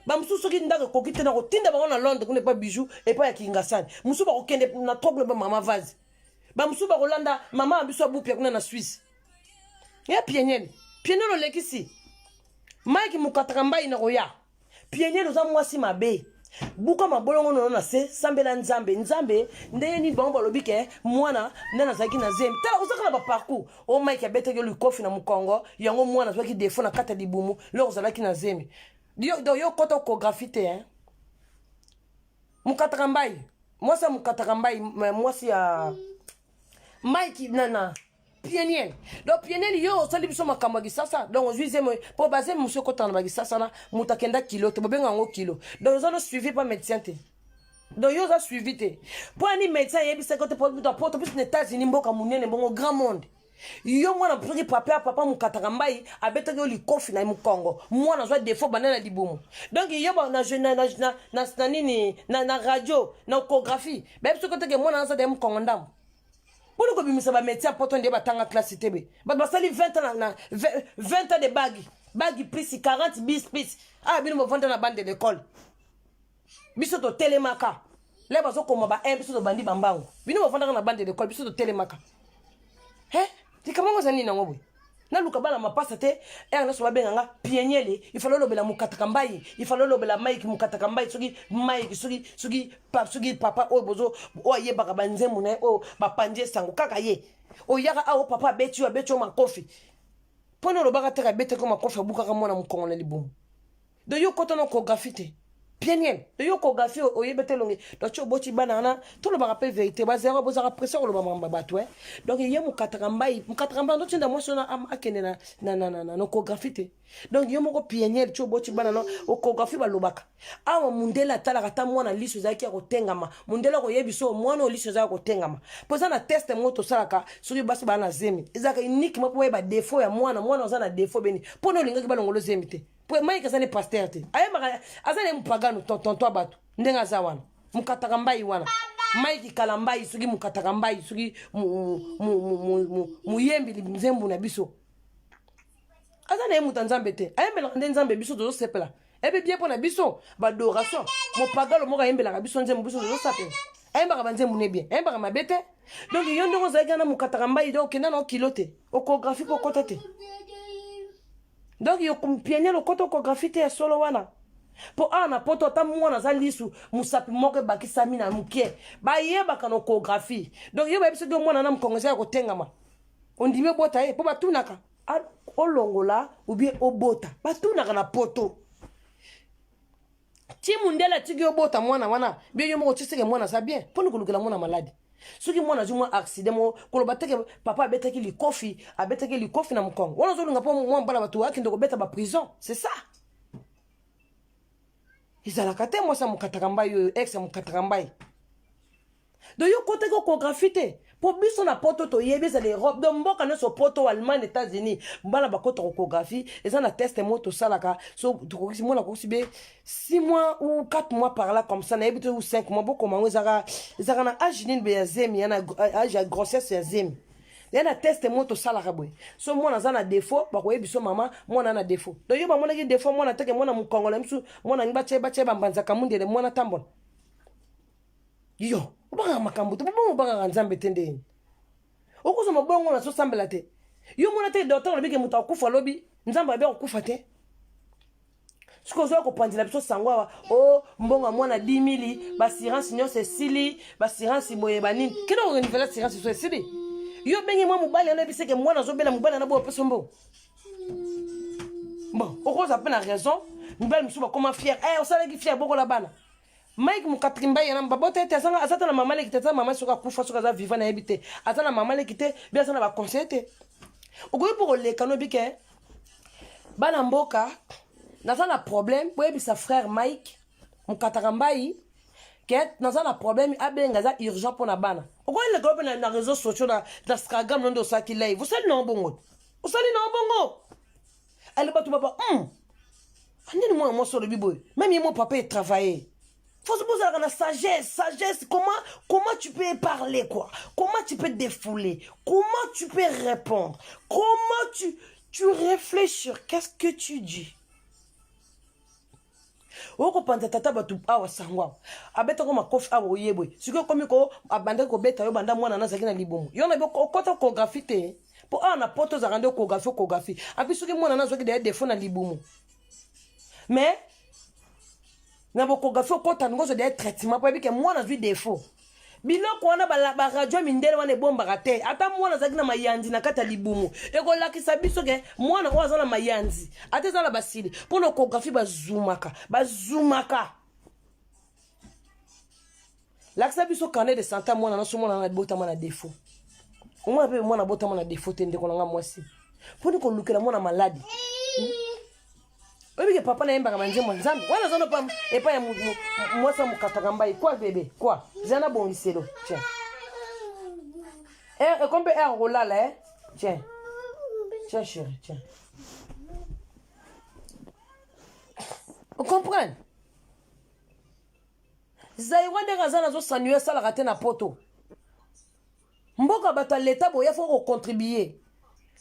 Bamosusu soki ndako ekoki te, na kotinda bango na Londres kuna epa Bijou, epai ya Kingasani. Mosusu bakokende na trop kuna epa mama Vase. Bamosusu bakolanda mama ya biso abupia kuna na Suisse. Ya pieniele, pieniele olekisi Mike mokataka mbai na koya. Pieniele, oza mwasi mabe. Buka mabolongo nono na se, sambela Nzambe. Nzambe ndenge nini bango balobi ke mwana nde nazalaki na zemi? Tala, ozaka na baparcours o Mike abetaki yo likofi na mokongo, yango mwana azwaki défaut na kati ya libumu loko ozalaki na zemi. Donc yo kota échographie te, hein? Mokataka mbai, mwasi ya mokataka mbai, mwasi ya Mike nana pieniel. Donc pieniel, yo osali biso makambo ya kisasa. Donc ozwi zemi mpo bazemi mosu ekotaka na bakisasa na moto akenda kilo te, bobenga yango kilo. Donc oza no suivi pa médecin te. Donc yo oza suivi te mpo ani médecin ayebisaki te mpo poto biso na États-Unis, mboka monene bongo, grand monde. Yo mwana, soki papa ya papa mokataka mbai abetaki yo likofi na mokongo, mwana azwa défaut banda na libumu. Donc yo na nini, na radio, na échographie, bayebi soki oteke mwana aza de mokongo ndambo. Mpona kobimisa bamédecin ya poto nde batanga classe te. Be bato basali 20 ans na 20 ans de bagi bagi plus 40 bis plus. Ah, bino bovanda na bande de l'école, biso totelemaka le bazokoma ba 1, biso tobandi bambango. Bino bovandaka na bande de l'école, biso totelemaka. He, likambo yango eza nini yango boye? Naluka bana mapasa te. Ere nyonso babenganga pieniele, ifale olobela mokataka mbai, ifale olobela Mike mokataka mbai. Soki Mike, soki papa oyo bozo oyo ayebaka banzembo na ye, oyo bapandi esango kaka ye oyaka awa, papa abeti yo, abeti yo makofi. Mpona olobaka teke abetaki yo makofi, abukaka mwana mokongo na libumu. Donc yo kota na échographie te. Peniel yo kogafi oyebi te elongi donc ti oboti bana wana tolobaka mpe verité bazero bozalaka presse koloba makambo ya bato e donc ye mokataka mbai mokataka mbai ndotinda mwasi wana akende na, na, na, na, na, na okografi te donc yo moko peniel ti oboti bana no okografi balobaka awa mundele atalaka ata mwana liso ezalaki ya kotengama mundele akoyebi so mwana oyo liso eza ya kotengama mpo eza na teste moko tosalaka soki basi baa na zemi ezalaka uniquement mpo bayeba defaut ya mwana mwana oza na defaut beni mpo na olingaki balongolo zemi te po Mike aza ne pasteur te ayembaka aza ne mopagano tonton ya bato ndenge aza wana mokataka mbai wana Mike kalambai soki mokataka mbai soki moyembi nzembo na biso aza na ye moto ya nzambe te ayembelaka nde nzambe biso tozosepela ebe bien mpo na biso badoration mopagalo moko ayembelaka biso nzembo biso tozosapela ayembaka banzembo ne bien ayembaka mabe te donc yo ndenge ozalaki wana mokataka mbai donc okenda na okilo te okografi mpo okota te donc yo pionnier lokota okografi te ya solo wana mpo awa na poto ata mwana aza lisu mosapi moko ebakisami na moke bayebaka na okografi donc yo bayebi soki omwana na mokongo eza ya kotengama ondimi obota ye mpo batunaka olongola obie obota batunaka na poto ti mundele atiki yo bota mwana wana bien yo moko otiseke mwana aza bien mpona kolukela mwana maladi soki mwana azwi mwa accident mo koloba teke papa abetaki likofi abetaki likofi na mokongo wana ozolinga mpo mwa mbala bato akende kobeta baprison c'est ça ezalaka te mwasi ya mokataka mbai oyo ex ya mokataka mbai donc yo okotaki okografi te mpo biso na poto toyebi ezala europe donc mboka nyonso poto allemagne états-unis bana bakota kokografi eza na teste moko tosalaka so tokokisi mwana akokisi be 6 mois ou 4 mois par là comme ça nayebi te ou 5 mois bokoma yango ezalaka ezalaka na age nini be ya zemi ya na age ya grossesse ya zemi ya na teste moko tosalaka boye so mwana aza na défaut bakoyebi so mama mwana na défaut donc yo bamonaki défaut mwana teke mwana mokongola misu mwana ngi batie batie bambanzaka mundele mwana tambola yo obangaka makambo te bobongo obangaka nzambe te ndeni okozwa mabongo na sosambela te yo mona te docteur alobi ke moto akufa alobi nzambe abi akokufa te soki ozoya kopanzela biso sango awa o oh, mbongo ya mwana 10 mili baassurance nyonso esili baassurance boye banini kende korenivele assurance so esili yo obengi mwa mobali wana oyebisi ke mwana azobela mobali wana boye opesa mbongo bon okozwa mpe na raison mibali mosusu bakoma fiere eh, osalaki fiere bokola bana Mike mukatrimba yana babota ete azanga aza ta na mama leki te aza mama soki akufa soki aza vivant nayebi te aza na mama leki te bi aza na ba conseil te okoki mpo koleka noyebi ke bana mboka naza na problème boyebisa frère Mike mukataka mbai ke naza na problème abenga aza urgent mpo na bana okoki leka mpe na réseau sociaux na instagram no nde osalaki live osali na bongo osali na bongo ale bato baba andeni mwana mwasi olobi boye meme ye mo papa etravaille faut bozalaka na sagesse sagesse comment comment tu peux parler quoi comment tu peux défouler comment tu peux répondre comment tu tu réfléchir qu'est-ce que tu dis okopanza tata bato awa sango awa abetako makofi awa oye boye sikoyo okomi ko abandaki kobeta yo banda mwana nazalaki na libumu yo na okota okografi te mpo awa na poto ozalaka nde okografi okografi api soki mwana nazwaki deya defo na libumu mais na bokografi okota ndenge ozwa deya traitement mpo yebi ke mwana azwi defo biloko wana baradio mindele wana ebombaka te ata mwana azalaki na mayanzi na kati ya libumu ekolakisa biso ke mwana oyo aza na mayanzi ata eza na basili mpo na okografi bazumaka bazumaka lakisa biso carnet de santé mwana naso mwana na botama na défaut omwana mpe mwana botama na défaut te ndeko na nga mwasi mpo ni kolukela mwana maladi hmm? oyebi ke papa nayembaka banzembo ya nzambe wana aza nopa epai ya mwasi ya mokataka mbai kwa bebe kwa zela na bongiselo tiens eh, ekomi mpe heure kolala e tiens tiens chéri tiens ocomprendre zairwa ndenge aza nazosanue asalaka te na poto mboka bato ya leta boya fo kocontribue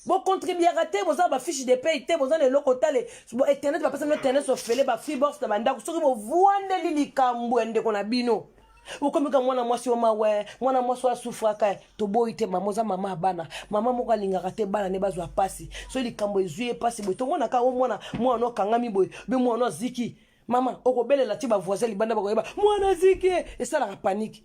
bocontribuaka te boza ba fiche de paye te boza na eloko tale internet bapesa bino internet ofele ba free box na bandako soki bovwandeli likambo ya ndeko na bino okomika mwana mwasi o mawe mwana mwasi oyo asufraka toboyi te mama oza mama ya bana mama moko alingaka te bana ne bazwa mpasi soki likambo ezwi ye mpasi boye tomonaka o mwana mwana okangami boye be mwana aziki mama okobelela ti bavoisin libanda bakoyeba mwana aziki esalaka panike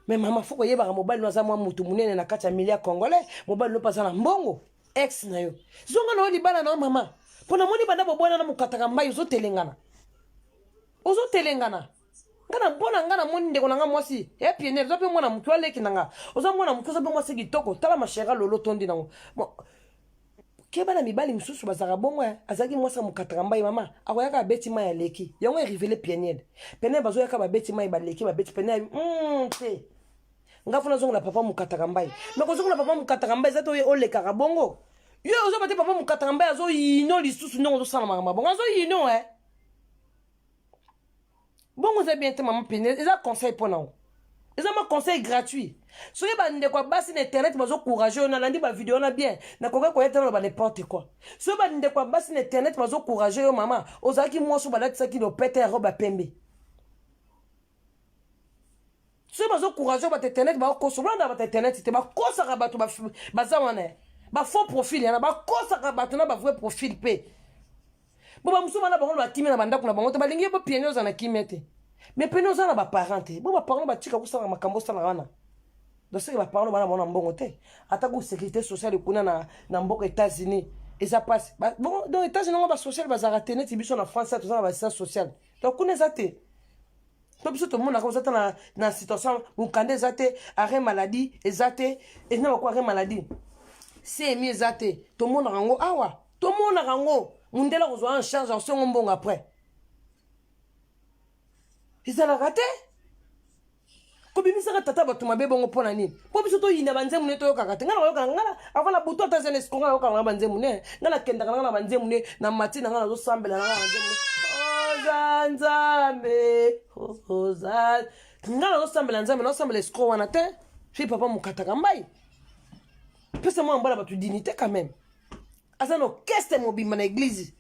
me mama fo koyebaka mobali no aza mwa motu monene na kati ya milia congolais mobali no mpe aza na mbongo ex na yo zonga na yo libala na yo mama mpo namoni banda bobwana na mokataka mbai ozotelengana. Ozotelengana. Nga na bona nga namoni ndeko na nga mwasi e pienel oza mpe mwana moke aleki na nga oza mwana moke oza mpe mwasi kitoko tala mashera lolo tondi nango bon keba na mibali mosusu bazalaka bongo eh. Azalaki mwasi ya mokataka mbai mama akoyaka abeti mai aleki yango erivele pieniel pene bazoyaka babeti mai baleki babeti pene te nga fona azongela papa mokataka mbai me kozongela papa mokataka mbai eza te olekaka bongo yo ozoba te papa mokataka mbai azoyino lisusu ndenge ozosala makambo bongo azoyino e bongo eza bien te mama pene eza conseil mpo na yo eza ma conseil gratuit soki bandeko ya basi na internet bazocourage yo nalandi bavideo wana bien nakoki koya te naloba n'importe quoi soki bandeko ya basi na internet bazocourage yo mama ozalaki mwasi oyo balatisaki lopete ya robe ya pembe soki bazocourage yo bato internet bakokosa bolanda bato internet te bakosaka bato baza wana bafaux profil yana bakosaka bato na bavrai profil mpe bo bamosusu bana bango bakimi na bandako na bango te balingi bo piene oza na kimia te mais pene oza na baparent te bo baparent batika kosala makambo osalaka wana donc soki baparent bana bango na mbongo te ata ku sécurité sociale kuna na, na mboka États-Unis eza mpasi bon donc États-Unis yango basocial bazalaka te neti biso na France toza na baassistance sociale donc kuna eza te mpo biso tomonaka oza ta na, na situation mokanda eza te arrêt maladie eza te eza bako arrêt maladie cmi eza te tomonaka yango awa tomonaka yango mundele akozwa en charge akosengo mbongo après ezalaka te kobimisaka tata bato mabe bongo mpo na nini mpo biso toyina banzembo ne toyokaka te ngai nakoyokaka ngai avant na butu ata zene esiko ngai nayokaka na banzembo ne ngai nakendaka na ngai na banzembo ne na mati na ngai nazosambela na ngai na banzembo ne oza nzambe oza ngai nazosambela nzambe nazosambela esiko wana te fi papa mokataka mbai pesa mwana mbala bato dignité quand même aza na orchestre mobimba na eglise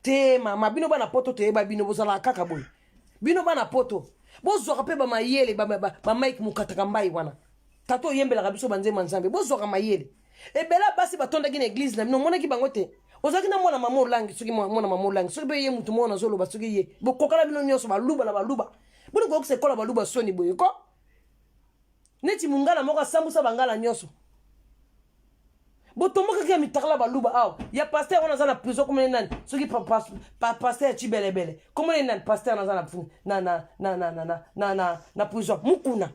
te mama bino bana poto toyeba bino bozalaka kaka boye bino bana poto bozwaka mpe bamayele bamike mokataka mbai wana tata oyembelaka biso banzembo ya nzambe bozwaka mayele ebele basi batondaki na eglize na bino omonaki bango te ozalaki na mwana mama olangi soki mwana mama olangi soki mpe ye motu moko nazoloba soki ye bokokana bino nyonso baluba na baluba bino koyokisa ekola baluba soni boye ko neti mongala moko asambusa bangala nyonso botombokaki ya mitakala baluba awa ya paster wana aza na prison komone nani soki paster ya cibelebele komone nani paster wana aza na, na, na, na, na, na, na, na, na prison mukuna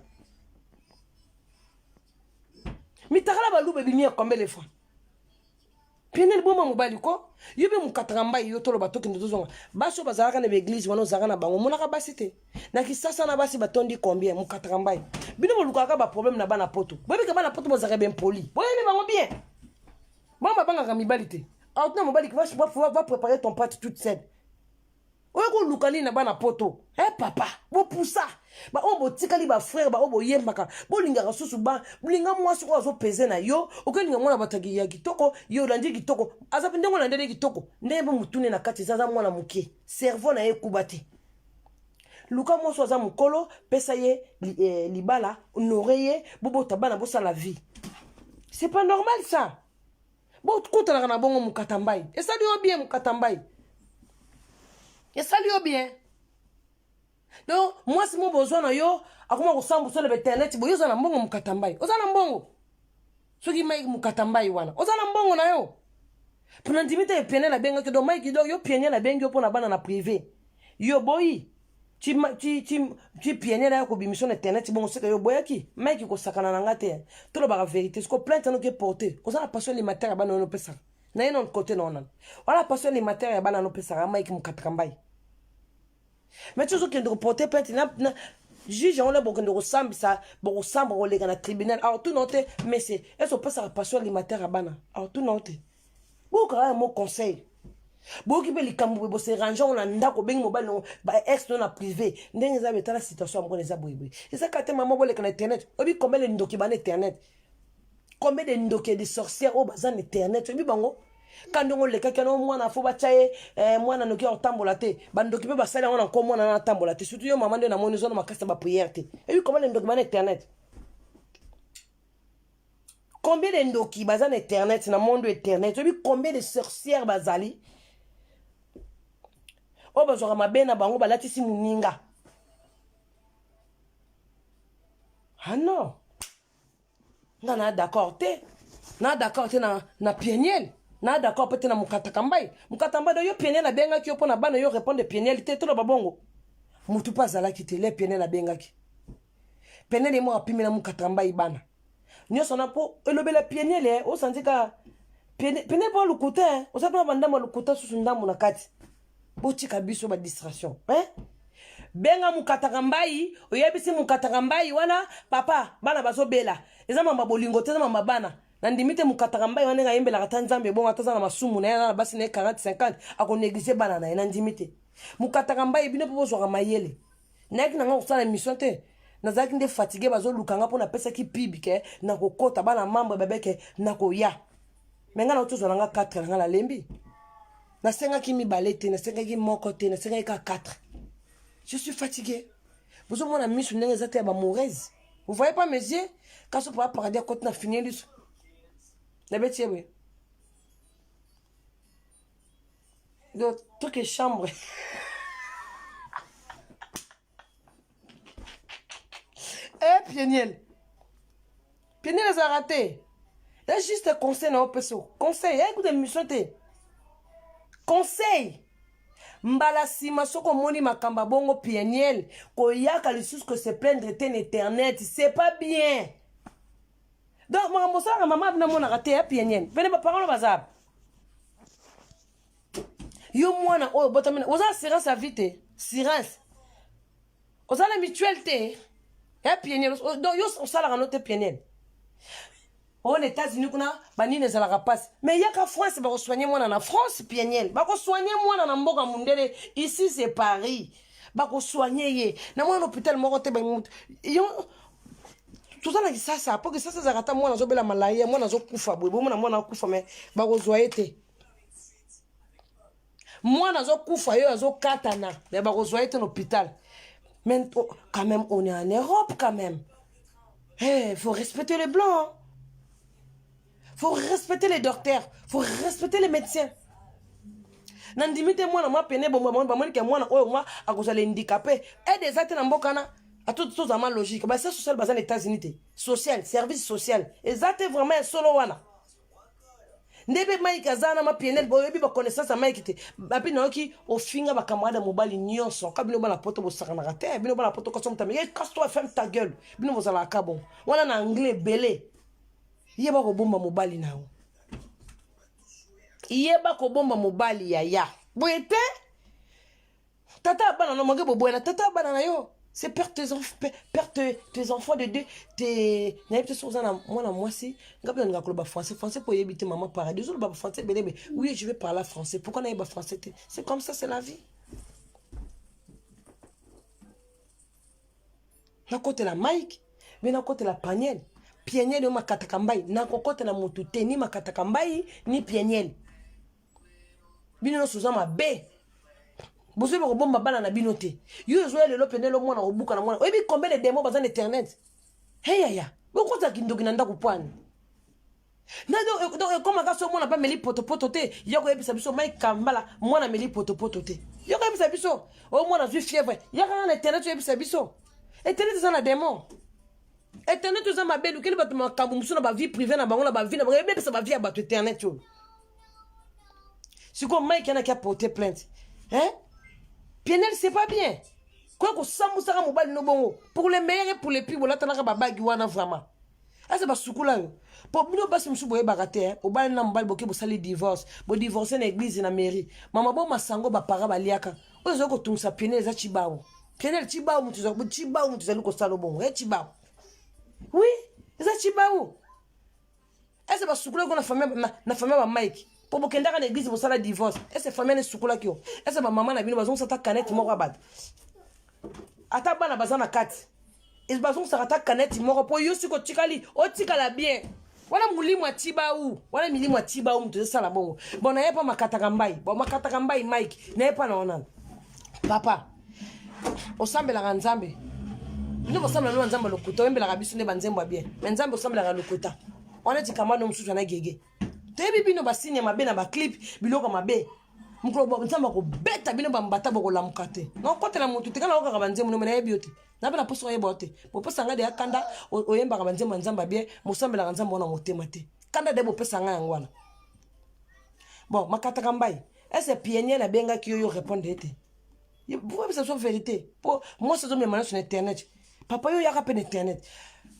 mitakala baluba ebimi ya combien de fois Peniel boma mobali ko yo mpe mokataka mbai yo toloba tokende tozonga basi oyo bazalaka na baeglize wana ozalaka na bango omonaka basi te na kisasa na basi batondi combien mokataka mbai bino bolukaka baproblème na bana poto boyebika bana poto bozalaka bempoli boyebi bango bien bango babangaka mibali te aotuna mobali va préparer ton pâte toute seule oyo koluka nini na bana poto eh papa bopusa baoyo botikali bafrere baoyo boyembaka bolingaka susu ba linga mwasi oyo azopeze na yo okolinga mwana bato ya kitoko ye olandi kitoko aza mpe ndenge olandeli kitoko ndenge mpe motune na kati eza aza mwana moke cerveau na ye ekuba te luka mwasi aza mokolo pesa ye eh, libala honore ye bobota bana bosala vie c'est pas normal ça bokutanaka na bongo mokata mbai esali yo bien mokata mbai esali yo bien donc mwasi mo bozwa na yo akoma kosambusa na bainternet boye oza na mbongo mokata mbai oza na mbongo soki mike mokata mbai wana oza na mbongo na yo mpona ndimi te pienel abengaki donc mike donc yo pienel abengi yo mpo na bana na privé yo boyi ti, ti, ti, ti pienel aya kobimisa na internet bongo seka yo oboyaki mike kosakana na nga te tolobaka verité siko plainte anoki eporte oza na passion alimentaire ya bana oyo opesaka na ye nano kote na onana wana passion alimentaire ya bana nopesaka mike mokataka mbai mais ti ozokende koporte plainte na, na juge yango nde bokende kosambisa bokosamba koleka na tribunal awa tuna yo te monsieur ese opesaka passion alimentaire ya bana awa tuna yo te bokaka ya mo conseil boyoki mpe likambo boye boserange yango na ndako obengi mobali nango ba ex no na privé ndenge eza betala situation ya mokona eza boyeboye eza kaka te mama boleka na internet oyebi combien de ndoki bana internet combien de ndoki de sorcière oyo baza na internet oyebi bango ka ndenge olekaki wana mwana fo batya ye eh, mwana noki ya kotambola te bandoki mpe basali yango na nko mwana na atambola te surtout yo mama nde namoni oza na makasi ya baprière te eyebi combien de ndoki bana internet combien de ndoki baza na internet na monde internet oyebi combien de sorcière bazali oyo bazwaka mabe na bango balatisi moninga ah non nga na d'accord te na d'accord te na, na pieniel Na d'accord pe te na mokataka mbai. Mokata mbai yo Peniel abengaki yo mpo na bana yo répondre Peniel te toloba bongo. Mutu mpe azalaki te le Peniel abengaki. Peniel ye moko apimela mokataka mbai bana. Nyonso na mpo elobela Peniel eh, osanzi ka Peniel mpo lokuta eh, oza mpe bandambo ya lokuta susu ndambo na kati. Botika biso ba distraction eh? Benga mokataka mbai, oyebisi mokataka mbai wana papa bana bazobela. Eza mamba bolingo te, eza mamba bana. Nandimi te mokataka mbai wana ndenge ayembelaka ata nzambe ebongo ata aza na masumu na ye aza na basi na ye 40 50 akoneglige bana na ye nandimi te mokataka mbai bino mpo bozwaka mayele nayaki na nga kosala émission te nazalaki nde fatigue bazoluka nga mpo napesaki pibi ke nakokota bana membre babeke nakoya me nga nauti ozwa na nga 4 na nga nalembi nasengaki mibale te nasengaki moko te nasengaki kaka 4 je suis fatigué bozomona misu ndenge eza te ya bamourese Vous voyez pas mes yeux Quand on parle paradis, quand on a fini liso. Na beti ye Donc, truc est chambre. Eh, Pieniel. Pieniel ezalaka te. Eza juste conseil na opesa conseil. Eh, écoute émission te. Conseil. Mbala sima soki omoni makambo ya bongo Peniel koyaka lisusu ko se plaindre te na internet c'est pas bien. Donc makambo osalaka mama abina amonaka te ya Peniel. Pene ba parents baza yo mwana oyo obotami oza assurance ya vie te assurance oza na mutuelle te ya Peniel donc yo osalaka no te Peniel. oyo na États-Unis kuna banini ezalaka mpasi mais yaka France bakosoigne mwana na France Peniel bakosoigne mwana na mboka mundele ici c'est Paris bakosoigne ye na mwana na hôpital moko te yo toza na kisasa mpo kisasa ezalaka ata mwana azobela malaria mwana azokufa boye bomona mwana akufa mais bakozwa ye te mwana azokufa yo azokatana mais bakozwa ye te na hôpital mais oh, quand même on est en Europe quand même. Hey, faut respecter les blancs. Faut respecter les docteurs. Faut respecter les médecins. nandimi te mwana mwa pene bamoni ke mwana oyo mwa akozala handicapé aide eza te na mboka na tozala logique basa social baza na États-Unis te social service social eza te vraiment ya solo wana nde mpe Mike aza na mapienel boyebi baconnaissance ya Mike te bapi nayoki ofinga bacamarade ya mobali nyonso ka bino bana poto bosakanaka te bino bana poto koso moto ameki casse toi ferme ta gueule bino bozalaka ka bongo wana na anglais ebele yeba kobomba mobali na yo yeba kobomba mobali yaya boye te tata ya bana no manke boboyana tata ya bana na yo c'est perdre tes, enf perdre tes enfants de deux te nayebi te soki oza na mwana mwasi nga mpe nalingaka koloba français français mpo oyebi te mama paradis ozoloba français ebele oui je vais parler français pourquoi nayeba français te c'est comme ça c'est la vie nakotela Mike mpe nakotela Peniel Peniel yo makataka mbai nakokotela motu te ni makataka mbai ni Peniel bino nyonso oza mabe bozoyeba kobomba bana na bino te yo ezoya lelo pene lo mwana kobuka na mwana oyebi combien de démon baza na internet hey yaya bokozala kindoki na ndako pwani donc ekomaka so mwana mpe ameli potopoto te ya koyebisa biso Mike Kambala mwana ameli potopoto te ya koyebisa biso oyo mwana azwi fièvre yaka na internet oyebisa biso internet eza na démon internet eza mabe elukeli bato makambo mosusu na bavie privé na bango na bavie na bango ebebisa bavie ya bato internet oyo sikoyo Mike yanaki aporte plainte hein Peniel c'est pas bien koya kosambusaka mobali no bongo pour le meilleur et pour le pire bolatanaka babagi wana vraiment asa basukula yo mpo bino basi mosusu boyebaka te obali na mobali boke bosali divorce bodivorce na église na mairie mama bo masango bapara baliaka oyo ezali kotungisa Peniel eza cibao Peniel cibao moto cibao moto ezali kosala bongo e cibao oui eza cibao ese basukulaki na famille na famille ba Mike mpo bokendaka na église bosala divorce ese famille na esukulaki yo ese bamama na bino bazongisa ata canette moko ya bato ata bana baza na kati bazongisaka ata canette moko mpo yo siko otikali otikala bien wana molimo ya tibau wana milimo ya tibau moto ezosala bongo bon naye mpa makataka mbai bon makataka mbai Mike naye mpa na wana papa osambelaka nzambe bino bosambela no nzambe lokuta oyembelaka biso nde banzembo ya bien mais nzambe osambelaka lokuta wana tikamba no mosusu ana gege toyebi bino basigne ya mabe na baclip biloko mabe mokolo nzambe akobeta bino bambata bokolamuka te nakokotela motu te kana okaka banzembo no me nayebi yo te na mpe na poso oyeba yo te bopesa ngai deya kanda oyembaka banzembo ya nzambe ya bien mosambelaka nzambe wana motema te kanda de bopesa ngai yango wana. Bon, makataka mbai, est-ce pionnier nabengaki yo, yo répondre ye te? Boyebisa biso vérité, mpo mwasi azomema nyonso na internet. Papa, yo yaka mpe na internet.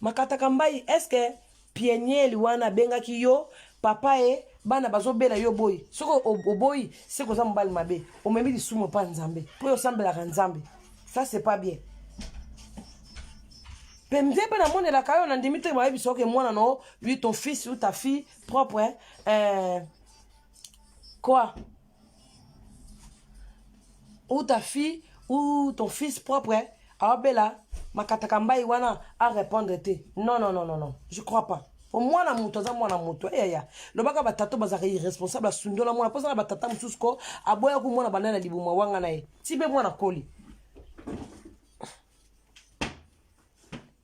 Makataka mbai, est ce que pieniel wana abengaki yo? Papa, ye bana bazobela, yo boyi. Soki oboyi, seke oza mobali mabe, omemi lisumu epa Nzambe, mpo yo osambelaka Nzambe. Ça, c'est pas bien. Mpe nde mpe namonelaka yo, nandimi te. Bayebisa oke mwana no, lui, ton fils ou ta fille propre, hein? Quoi, ou ta fille ou ton fils propre, hein? Aobela makataka mbai wana, arépondre te. Non, non, non, non, non, je crois pas. Po mwana moto aza mwana moto. Eyaya, lobaka batata bazalaka irresponsable, asundola mwana. Mpo aza na batata mosusu ko aboyaki mwana banda na libuma wanga na ye ti mpe mwana koli.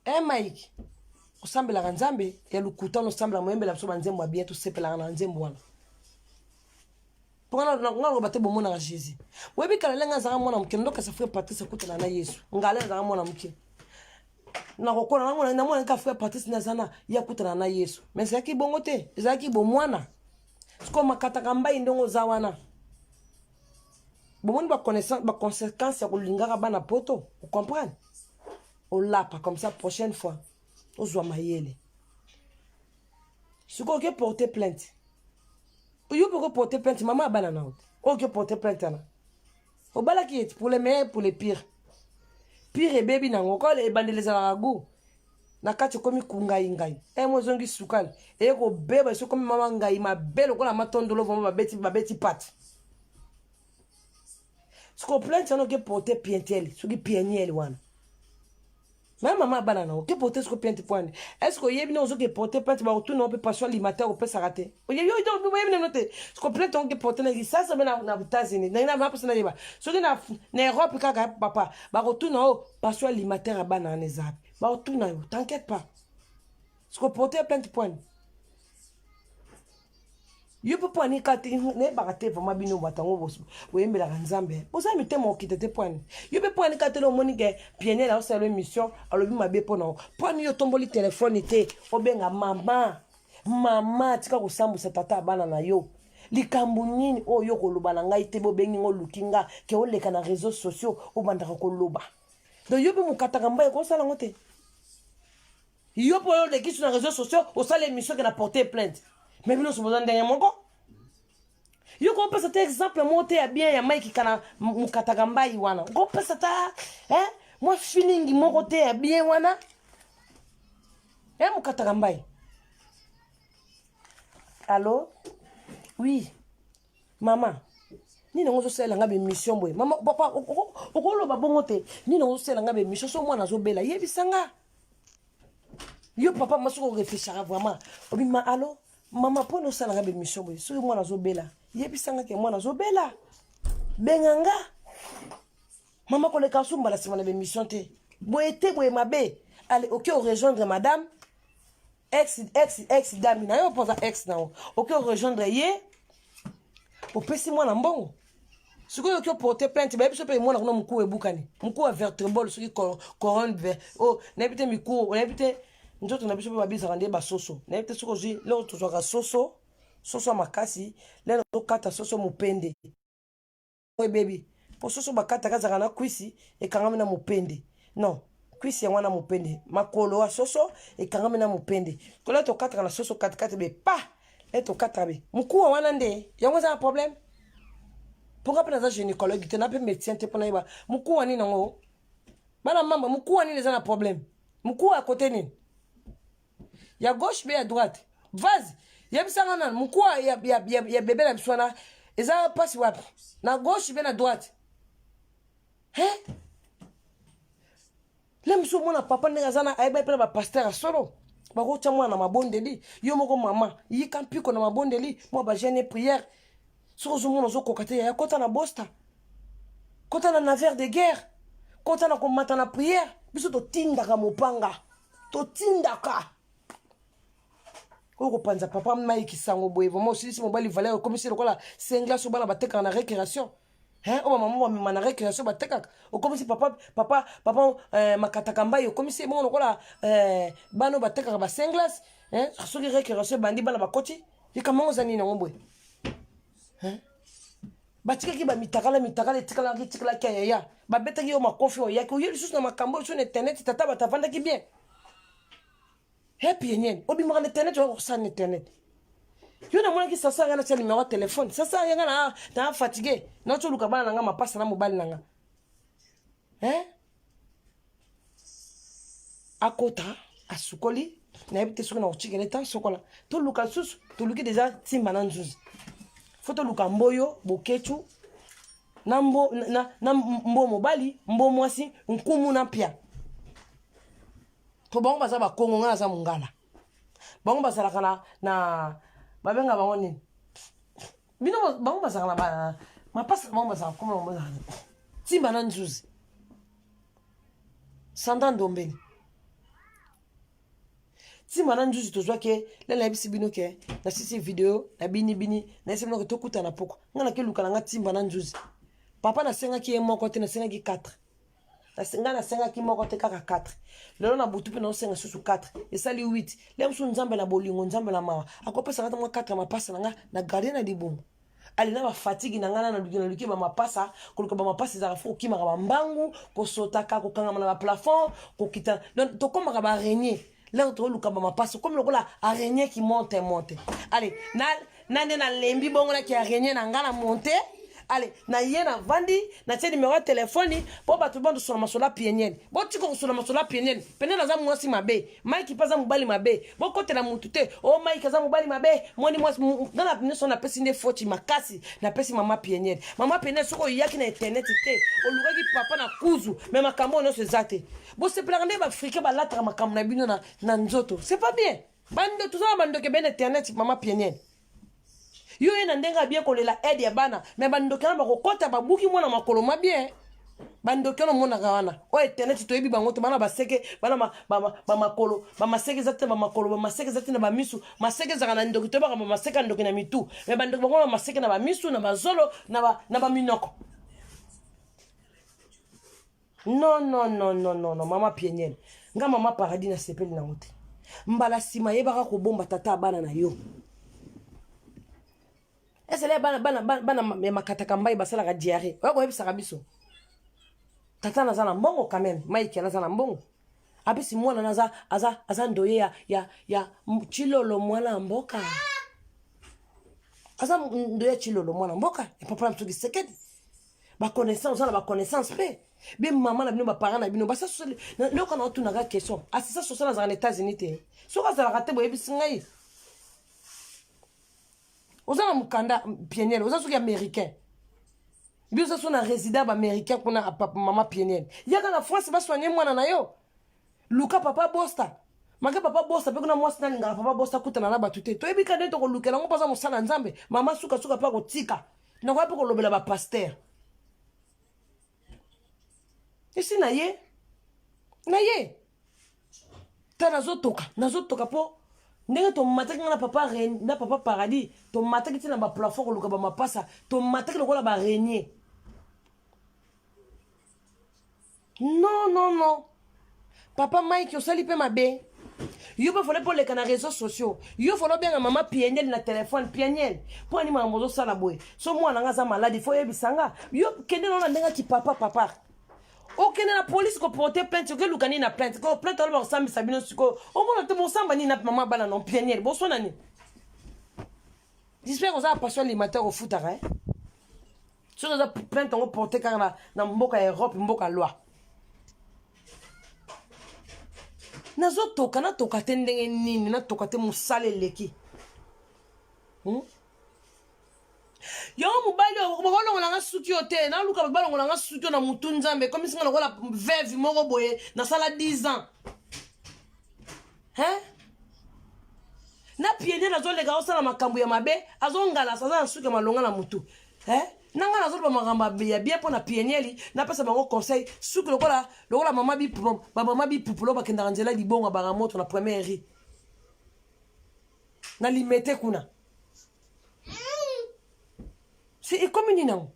E Mike, osambelaka Nzambe ya lokuta wana, osambelaka moyembela biso banzembo ya bien, tosepelaka na nzembo wana. Mpo nga loba te, bomonaka Jésus. Oyebi, kala ndenge azalaka mwana moke, ndokasa frère Patrice akutana na Yesu. Ngala azalaka mwana moke, nakokola namona ka frère Patrice naza na ye akutana na Yesu, mais ezalaki bongo te, ezalaki bomwana. Sikoyo makataka mbai, ndenge oza wana, bomoni baconséquence ya kolingaka bana poto. Ocomprendre, olapa comme ça, prochaine fois ozwa mayele. Sikoyo oke porter plainte, yo mpe okoporter plainte mama ya bana na yo te. Oyo oke porter plainte wana, obalaki ye pour le meilleur, pour le pire. Pire ebebi nango ko ebandeli ezalaka gu, na kati ekomi kungai ngai e mo ezongi sukali, eye kobeba esi ekomi mama ngai mabe lokola matondolo. Vraiment, babeti babeti pate. Sikoyo plainte wana oke porter pientiele, soki pieniele wana me mama bana na oke porter siko plainte poine. Est ce que oyebi ndenge ozoke porter plainte? Bakotuna mpe pension alimentaire opesaka te, oyebi neno te. Siko plainte oke porter na lisasa mpe na États-Unis, naposa nayeba soki na Europe kaka. Papa, bakotuna o pension alimentaire ya bana wana eza wapi? Bakotuna yo, t'inquiète pas. Siko porter plainte poine yo mpe poani ka te, nayebaka te. Vraiment, bino bato yango boyembelaka Nzambe, boza mitema okita te. Poani yo mpe poani ka te. Omoni ke pieniel aosala émission, alobi mabe mpo na yo. Poani yo otomboli telefone te, obenga mama: "Mama, tika kosambwisa tata ya bana na yo. Likambo nini oyo yo koloba na ngai te? Bobengi ngo, oluki nga ke oleka na réseaux sociaux, obandaka koloba." Donc yo mpe mokataka mbai, ekosala yango te. Yo mpo oyo oleki so na réseaux sociaux, osala émission ke na porter plainte, mais bino nyonso boza ndenge moko. Yo kopesa te exemple moko te ya bien ya Mike kana mokataka mbai wana. Kopesa ta mwa feeling moko te ya bien wana e mokataka mbai. Allo, oui mama, nini yango ozosalela nga bémission boye? Mama, papa, okoloba bongo te. Nini yango ozosalela nga bémission? So mwana azobela, yebisa nga. Yo papa ma, soki orefléchaka vraiment, obima: "Allo mama, mpona osalanga bémission boye? Soki mwana azobela, yebisanga ke mwana azobela, benga nga. Mama, koleka so mbala nsima na bémission te. Boye te, boye mabe." Ale, oke orejoindre madame ex, ex, ex dami na yo, mpoza ex na yo. Oke orejoindre ye, opesi mwana mbongo. Sikoyo oki oporter plainte, bayebi so mpe mwana kuna mokuwa ebukani, mokuwa vertébral, soki couronne o nayebi te, mikuwa nayebi te. Nzoto na biso mpe babisaka nde basoso, nayebi te. Soki ozwi lelo, tozwaka soso, soso ya makasi. Lelo tokata soso mopende ebebi, mpo soso bakataka azalaka na kwisi ekangami na mopende. Non, kwisi yango wana mopende, makolo ya soso ekangami na mopende. Kola tokataka na soso katikati be pa le tokataka be mokuwa wana nde yango eza na problème. Mponga mpe naza gynécologue te, na mpe médecin te, mpo nayeba mokuwa nini yango. Bana mamba, mokuwa nini eza na problème? Mokuwa ya kote nini, ya gauche mpe ya droite? Vas yebisanga nanu, mokuwa ya bebe na biso wana eza mpasi wapi, na gauche mpe na droite? He, le mosu omona papa ndenge aza na ayeba mpe na bapasteur ya solo, bakotya mwana na mabondeli. Yo moko mama, yika mpiko na mabondeli, mwa bajeûne, prière. Soki ozomona ozokoka te, yaya, kota na bosta, kota na navire de guerre, kota na komata na prière. Biso totindaka mopanga, totindaka oyo kopanza. Papa Mike sango boye, vraiment osilisi mobali valeur, okomisi lokola senglace oyo bana batekaka na récréation, oyo bamama bamema na récréation batekaka. Okomisi papa, papa, papa makataka mbai, okomisi bongo lokola bana oyo batekaka basenglace. Soki récréation ebandi, bana bakoti. Likambo yango eza nini yango boye? Hein? Batikaki ba mitakala mitakala etikalaki etikalaki ya yaya. Babetaki yo makofi oyaki oye lisusu na makambo oyo na internet tata bato avandaki bien. Happy yenyewe obimaka na internet oya kosala na internet. Yo namonaki sasa nga natia numero ya telefone. Sasa nga na na fatigué. Nazo luka bana na nga mapasa na mobali na nga. Hein? Akota asukoli nayebi te soki nakotikela eta sokola toluka lisusu toluki deja ntimba na nzuzi fo toluka mboyo bokecu na mbo, na, na mbo mobali mbo mwasi nkumu na mpia to bango baza bakongo ngai naza mongala bango bazalaka na, na babenga bango nini bino bango bazalaka na ba mapasa bango bazalaka koma bango bazalaka ntimba na nzuzi Sandra Ndombele ntima na nzuzi tozwaki ye lelo nayebisi bino ke nasisi video na bini bini nayebisi bino ke tokutana pokwa ngai nakeluka na ngai ntimba na nzuzi papa nasengaki ye moko te nasengaki 4 ngai nasengaki moko te kaka 4 lelo na butu mpe naosenga susu 4 esali 8 lelo mosusu nzambe na bolingo nzambe na mawa akopesa ngai mwa 4 ya mapasa na ngai na gardien na libumu ale na bafatigi na ngai na naluki naluki bamapasa koluka bamapasa ezalaka fo kokimaka bambangu kosotaka kokangama na baplafond kokita donc tokomaka baaraignée lero toluka bamapasa okomi lokola araignée qui monte monte ale na, na nde nalembi bongo naki araignée na ngai na monte ale na ye navandi natie nimero ya telefoni mpo bato bandosola masolo ya pieniene botika kosola masolo ya pieniene pene naza mwasi mabe Mike mpe aza mobali mabe bokotela mutu te o oh, Mike aza mobali mabe moni mwasi nga na nyonso napesi nde foti makasi napesi mama pieniel mama pieniel soki oyaki na internet te olukaki papa na kuzu me makambo oyo nyonso eza te bosepelaka nde baafricain balataka makambo na bino na, na nzoto c'est pas bien bando toza na bandoki ebele na internet mama pieniel yo ye na ndenge abie kolela aide ya bana me bandoki wana bakokɔta babuki mwana makolo mabie bandoki wana omonaka wana oyo internet toyebi bango te bana baseke bana bamakolo bamaseke eza te bamakolo bamaseke eza te na bamisu maseke ezalaka na ndoki toyebaka bamaseke ya ndoki na mitu me bandoki bango na maseke na bamisu na bazolo na baminoko non non non non non non mama pieniel nga mama paradis nasepeli nango te mbala nsima yebaka kobomba tata ya bana na yo ezali ya bana bana bana ya makataka mbai basalaka diarrhée oya koyebisaka biso tata naza na mbongo quand même maiki naza na mbongo apesi mwana naza aza aza ndoye ya ya ya chilolo mwana ya mboka aza ndoye ya chilolo mwana mboka ya papa na biso kisekedi baconnaissance oza na baconnaissance mpe be mama na bino baparent na bino basa loka na otunaka question assistance sociale azalaka na états-unis te soki azalaka te boyebisi ngai oza na mokanda pieniel oza soki américain bi oza so na résident baaméricain kuna mama pieniel yaka na france basoigne mwana na yo luka papa bosta make papa bosta mpe kuna mwasi nalingaka papa bosta akutana na bato te toyebi ka nde tokolukela yango mpo aza mosala nzambe mama sukasuka mpe akotika nakoya mpe kolobela bapaster esi na ye na ye ta nazotoka nazotoka mpo ndenge tomataki nga na papa na papa paradis tomataki ti na baplafond koluka bamapasa tomataki lokola barenier non non non papa mike osali mpe mabe yo mpe fole mpo oleka na réseau sociaux yo fole obenga mama pieniel na telefone pieniel mpo ani makambo ozosala boye so mwana nga aza maladi fo oyebisa nga yo kende nao na ndenge ki papa papa okende na polise koporte plainte okeluka nini na plainte ko plainte wana bakosambisa bino sikoyo omona te bosamba nini na mama bana non pieniel boswana nini j'espère oza na passion alimentaire ofutaka eh? soki oza plainte yango porte kaka na, na mboka ya europe mboka loi nazotoka natoka te ndenge nini natoka te mosala eleki hmm? yango mobali oyo bakolongola nga suki oyo te naluka bato balongola nga suki oyo na motu nzambe ekomisi nga lokola veve moko boye nasala 10 ans hein na piede nazoleka osala makambo ya mabe azongalasa aza na suki ya malonga na motu eh? na ngai nazoloba makambo ya bien mpo na pienieli napesa bango conseil suki lokola lokola mama bipupu bamama bipupulo bakendaka nzela libongo baka moto na première ri na limete kuna si ekomi nini yango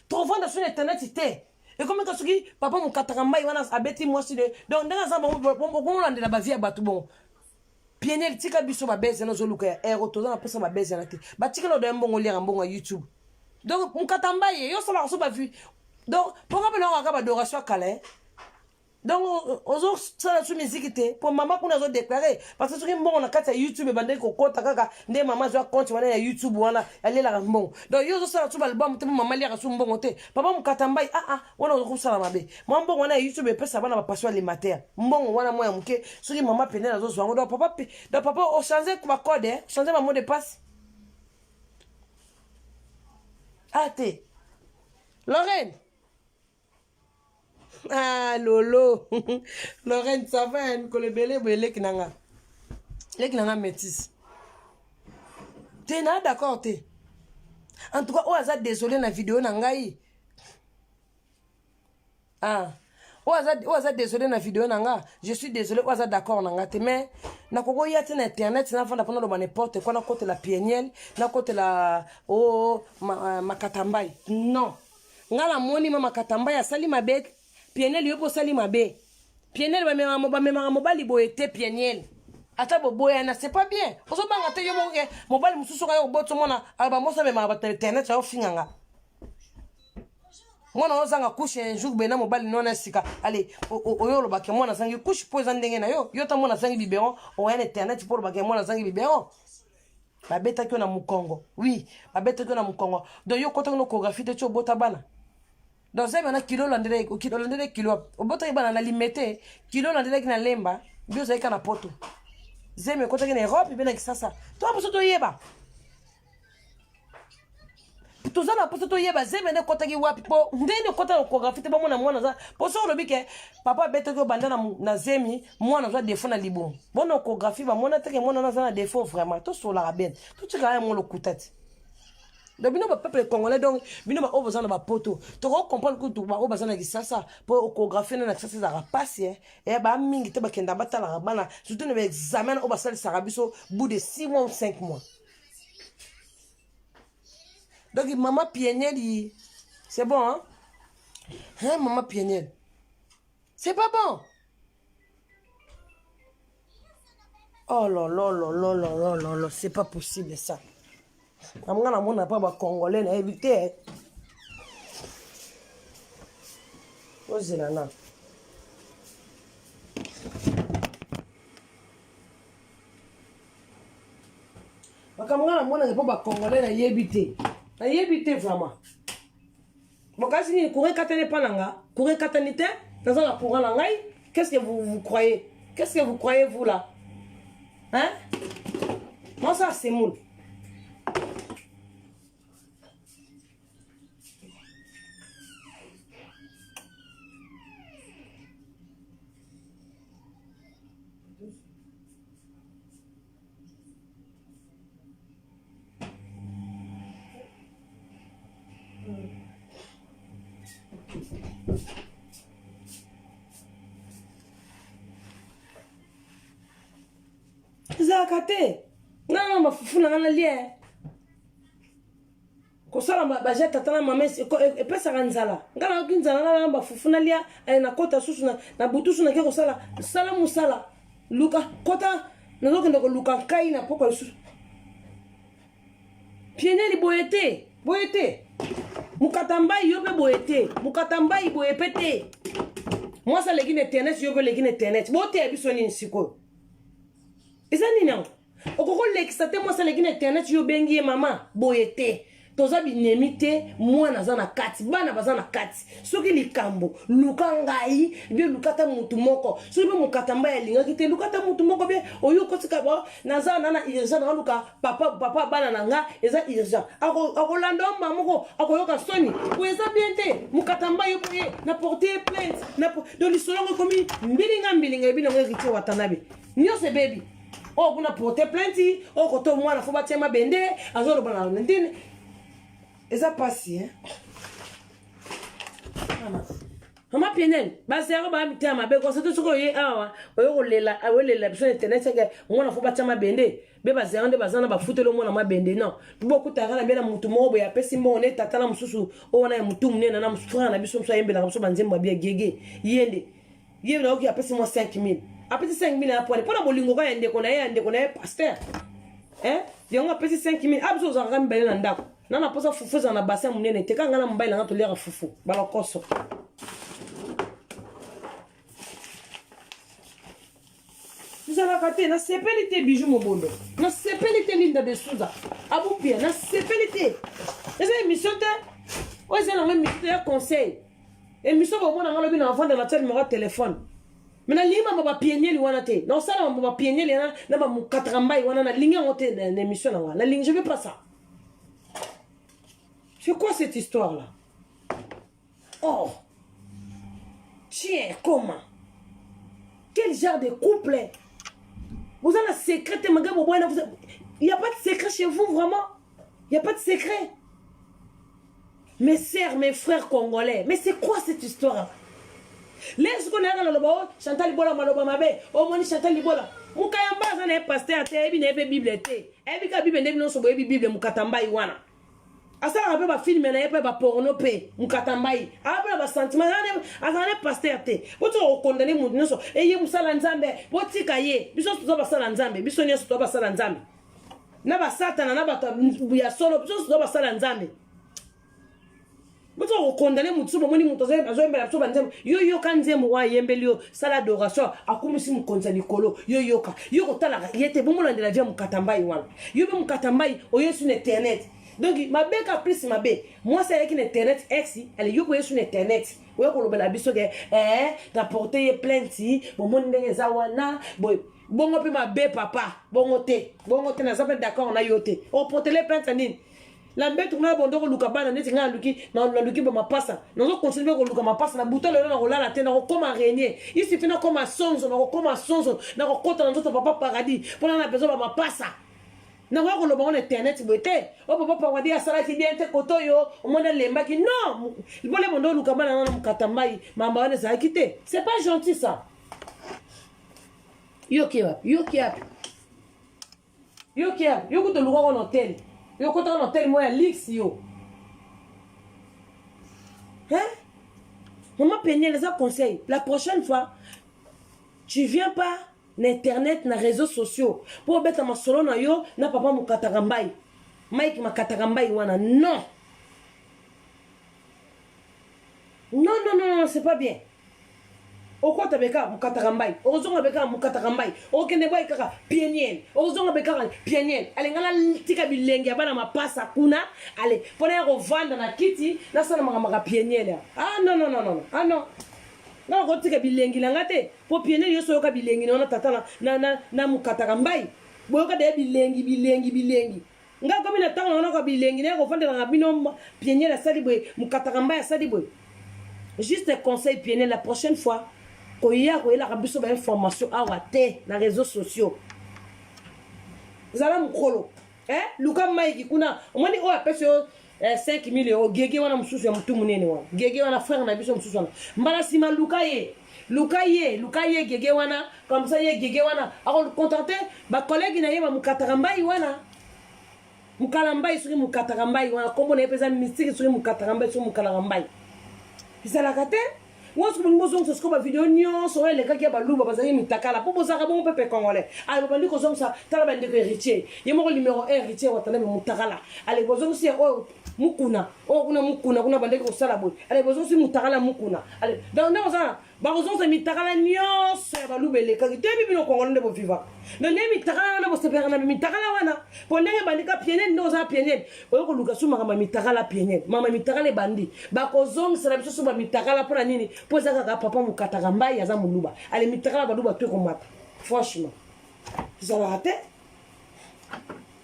tovanda so na internet te ekomi ka soki papa mokataka mai wana abeti mwasi de donc ndenge aza bokolandela bavie ya bato bongo. Pienel tika biso ba buzz na ozoluka ya ero toza na posa ba buzz na te. Batikela odoya mbongo oliaka mbongo ya YouTube. Donc mukata mbaye yo osalaka so ba vue. Donc mpo nga mpe naokaka ba adoration ya kala eh. Donc ozosala su miziki te mpo mama kuna azodeklare parce que soki mbongo na kati ya youtube ebandaki kokota kaka nde mama azwa compte wana ya youtube wana alelaka mbongo donc yo ozosala su baalbum te mpo mama aliaka su mbongo te papa mokata mbai aa ah, ah, wana ozokosala mabe mwa mbongo wana ya youtube epesa bana bapassion alimentaire mbongo wana mwa ya moke soki mama pene azozwa yango donc papa donc papa ochange bacode ochange bamot de passe ah te lorraine Ah, lolo lorraine ça va mikolo ebele boye leki na nga leki na nga métisse te na d'accord te en tout cas oyo aza désolé na video na ngai ah oyo aza désolé na video na nga je suis désolé oyo aza d'accord na nga te mais nakokoya te na internet nafanda mpo naloba n'importe quoi nakotela pieniel nakotela o oh, ma, euh, makatambai non nga namoni mama katambai asali mabe pieniel yo mpe osali mabe pieniel bamemaka mobali boye te pieniel ata boboyana c'est pas bien ozobanga te yo moko ke mobali mosusu oyo oboti omona aloba mosi amemaka bato na internet ayofinga nga mwana ozanga couche un jour bena mobali nwana sika ale oyo olobaka mwana azangi couche mpo eza ndenge na yo yo ata mwana azangi biberon oya na internet mpo olobaka mwana azangi biberon babetaki yo na mokongo oui babetaki yo na mokongo donc yo okotaki na choregraphie te ti obota bana donc zemi wana kilo olandelaki kilo obotaki bana na limete kilo olandelaki na lemba mbi ozalaki kaka na poto zemi ekotaki na europe mpe na kisasa to biso toyeba toza na mposa toyeba zemi nde ekotaki wapi mpo ndenge ekota na choregraphie te bomona mwana aza mpo soki olobi ke papa abetaki obanda na, na zemi mwana azwa defaut na libumu bona choregraphie bamona teke mwana wana aza na defaut vraiment tosolaka bien totikaka yango lokuta te donc bino bapeuple congolais donc bino baoyo boza na bapoto tokoki comprendre kutu baoyo baza na kisasa mpo choregraphie na na kisasa ezalaka mpasi e eh, bamingi te bakenda batalaka bana surtout na baexamen oyo basalisaka biso bout de 6 mois ou 5 mois Donc, maman Pienel, c'est bon, hein? Hein, maman Pienel? C'est pas bon. Oh là là là là là là là là, c'est pas possible ça. Nga namona pa ba congolais nayebi te. Ozela na. Makambo nga namonaka mpo ba congolais nayebi te. Nayebi te vraiment. Bokasi nini courant ekatani epa na nga? Courant ekatani te? Naza na courant na ngai. Qu'est-ce que vous, vous croyez? Qu'est-ce que vous croyez vous là? Hein? Moi ça c'est moule. Ezalaka te nga na bafufu na nga nalia kosala baja tata na mama epesaka nzala nga nayoki nzala nga na bafufu nalia eh, nakota susu na butu susu nake kosala sala mosala luka kota nazokende koluka nkai na pokwa lisusu pieneli boye te boye te mokata mbai yo mpe boye te mokata mbai boye mpe te mwasi aleki na internet yo mpe oleki na internet boteya biso nini sikoyo eza nini yango okoki kolekisa te mwasi aleki na internet yo obengi ye mama boye te toza binemi te mwana aza na kati bana baza na kati soki likambo luka ngai bie luka ata motu moko soki mpe mokatamba alingaki te luka ata motu moko bie oyo okotika bo naza na na urgent naluka papa papa bana na nga eza urgent akolanda yo mbala moko akoyoka soni oyo eza bien te mokatamba yo boye na porte ye plainte na donc lisolo yango ekomi mbilinga mbilinga ebi nango héritier watanabe nyonso ebebi oyo kuna porte plainte oyo koto mwana fo batia mabende azoloba na ndini eza pasi eh? mama pienel basero baa mitema mabe ko surtout soki oye awa oye kolela oyelela biso na internet seke mwana fo batia mabende be bazero nde baza na bafuteli omwana mabende non bokutaka na bie na motu moko boye apesi mbongo ne tata na mosusu oyo wana ya motu monene na frère na biso mosusu ayembelaka biso banzembo ya bia gege ye nde ye nayoki apesi mwa 5000 Apesi 5000 ya pwani mpo na bolingo kaka ya ndeko na ye ya ndeko na ye pasteur. Eh? Yango apesi 5000. Ah biso ozalaka mibale na ndako. Na na posa fufu ezala na bassin monene te. Kaka nga na mobali na nga toliaka fufu. Balokoso. Ezalaka te, nasepeli te Bijou Mobondo. Nasepeli te Linda de Souza. Abupia, nasepeli te. Eza émission te. Oyo eza nango émission te ya conseil. Émission bomona nga lobi na avanda na tia numéro ya téléphone. Mais nalingi mambo ba pienieli wana te. Naosala mambo ba pienieli wana na ba mukatrambai wana nalingi yango te na émission na nga. Nalingi je veux pas ça. C'est quoi cette histoire là? Oh! Tiens, comment? Quel genre de couple? Vous avez un secret, il n'y a pas de secret chez vous, vraiment. Il n'y a pas de secret. Mes sœurs, mes frères congolais, mais c'est quoi cette histoire? Les qu'on a dans le Chantal Libola maloba mabe, omoni Chantal Libola. Mukayamba aza na ye pasteur te, ayebi na ye pe Bible te. Ayebi ka Bible nde bino nyonso boyebi Bible mukatambai wana. Asalaka pe ba film na ye pe ba porno pe mukatambai. Aza pe na ba sentiment, azala ne pasteur te. Botika ko condamner mutu nyonso, eye musala Nzambe, botika ye. Biso nyonso toza basala Nzambe, biso nyonso toza basala Nzambe. Na ba satana na bato ya solo, biso nyonso toza basala Nzambe. Botika ko condamner mutu so bomoni mutu azoyembela biso ba nzembo. Yo yoka nzembo wana ayembeli yo, sala adoration, akumisi mokonzi ya likolo, yo yoka. Yo kotalaka ye te, bomolandela vie ya mukatambai wana. Yo pe mukatambai oye sur internet. Donc mabe ka plus mabe. Mwasi ayaki na internet ex, ale yo koye sur internet. Oya kolobela biso ke eh na porter ye plainte, bomoni ndenge eza wana, boye bongo pe mabe papa, bongo te. Bongo te naza pe d'accord na yo te. O porter plainte nini? La mbetu nga bondo koluka bana neti nga naluki naluki ba mapasa nazo continuer koluka mapasa na buta lelo nakolala te nakokoma renier il suffit nakoma sonzo nakokoma sonzo nakokota na nzoto papa paradis mpona na besoin ba mapasa nakoya koloba ngo na internet boye te o papa paradis asalaki bien te koto oyo omoni alembaki non bole bondo oluka bana nga na mokata mai mamba wana ezalaki te c'est pas gentil ça yoki wapi yoki wapi Yo kia, yo kutu olukaka na hotel. Yo kotaka na hotel moko ya luxe yo. Hein? Maman Peniel, eza conseil. La prochaine fois, tu viens pas na internet, na réseaux sociaux pour obeta masolo na yo na papa mokataka mbai. Mike makataka mbai wana. Non. Non, non, non, non, c'est pas bien. Okota be kaka mokataka mbai, okozonga be kaka mokataka mbai, okokende bwai kaka pieniel, okozonga be kaka pieniel. Ale nga natika bilenge ya bana mapasa kuna, ale mpo naya kovanda na kiti nasala makambo ya pieniel. Ah non non non non, ah non. Nga nakotika bilengi na nga te, mpo pieniel yo soyoka bilengi na wana tata na, na, na, na mokataka mbai. Boyoka deya bilengi bilengi bilengi. Nga komi na ntango na nga bilengi naye kovandela na bino pieniel asali boye mokataka mbai asali boye. Juste conseil pieniel, la prochaine fois koya koyelaka biso ba information awa te na réseaux sociaux. Zala mokolo eh, luka Mike kuna omoni oyo apesi yo eh, 5000 euros gege wana mosusu ya motu monene wana gege wana frère na biso mosusu wana mbala nsima luka ye luka ye luka ye gege wana comme ça ye gege wana akocontacte bacollègue na ye bamokataka mbai wana mokala mbai soki mokataka mbai wana nkombo na ye mpe eza mystique soki mokataka mbai soki mokalaka mbai ezalaka te wana soki bolingi bozongisa sikoyo bavideo nyonso oyo elekaki ya baluba bazalaki mitakala mpo bozalaka bongo pepe congolais ale bobandi kozongisa tala bandeko héritier ye moko numero 1 héritier watanabe mutakala ale bozongisi ya oyo mukuna oyo kuna mukuna kuna bandeki kosala boye ale bozongisi mutakala mukuna ale donc nde kozala bakozongisa mitakala nyonso ya baluba elekaki toyebi bino congolais nde bovivaka donc nde mitakala wana bosepelaka na mitakala wana mpo ndenge ebandi ka pienel nde oza pienel oyo koluka su makambo ya mitakala pienel mama mitakala ebandi bakozongisela biso su bamitakala mpo na nini mpo eza kaka papa mokataka mbai aza moluba ale mitakala baluba to ekomata franchement ezalaka te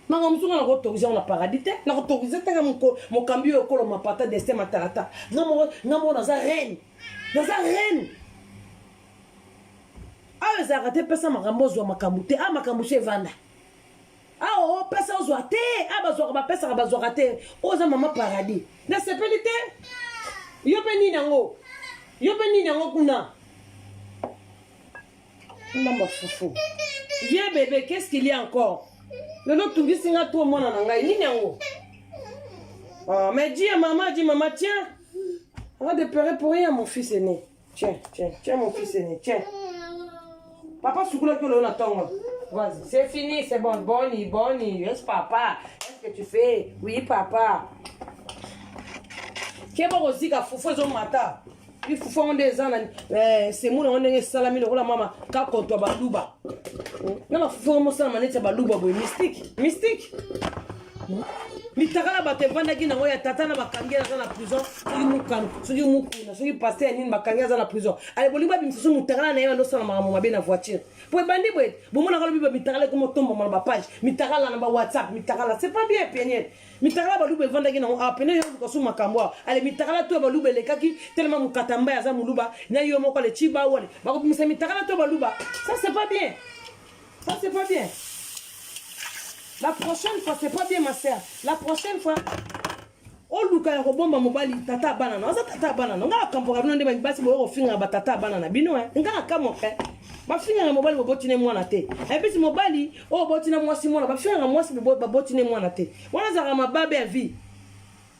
makambo mosusu nga nakoautorize yango na paradis te nakoautorize te nga mokambi oyo ekolo mapata destin matalata nga moko naza reine naza reine awa ezalaka te pesa makambo ozwa makambo te awa makambo so evanda awa opesa ozwa te awa bazwaka bapesaka bazwaka te oyo oza mama paradis nasepeli te yo mpe nini yango yo mpe nini yango kuna Mama fufu. Viens bébé, qu'est-ce qu'il y a encore? Lelo tungisi nga to mwana na ngai nini yango? Oh, mais dis à maman, dis maman, tiens. Arrête de pleurer pour rien, mon fils aîné. Tiens, tiens, tiens, mon fils aîné, tiens. Papa sukulaki yo lelo na ntongo. Vas-y, c'est fini, c'est bon. Boni, boni. Yes, papa. Qu'est-ce que tu fais? Oui, papa. Keba kozika fufu ezomata. Puis fufu yango nde eza na eh, semoule yango ndenge esalami lokola mama kakoto ya baluba. Na bafufu yango mosalama neti ya baluba boye mystique. Mystique. Mitakala bato evandaki nango ya tata na bakangi aza na prison soki mukano soki mukuna soki paster ya nini bakangi aza na prison ale bolingi babimisa so mutakala na ye bando osala makambo mabe na voiture po ebandi boye bomonaka lobi bamitakala ekoma otombama na bapage mitakala na bawhatsapp mitakala c'est pas bien peniel mitakala baluba evandaki nango awa pene yo oluka so makambo awa ale mitakala to ya baluba elekaki telema mokatamba aza moluba na yo moko ale cibawu ale bakobimisa mitakala to baluba ça c'est pas bien Ça, c'est pas bien. La prochaine fois, c'est pas bien, ma sœur. La prochaine fois, oluka ya kobomba mobali tata bana na aza tata bana na nga akampoka bino nde basi boye kofingaka batata bana na bino eh. nga akamwaka eh. bafingaka mobali boboti ne mwana te epesi mobali oyo oboti na mwasi mwana bafingaka mwasi baboti ne mwana te wana azalaka mababe ya vie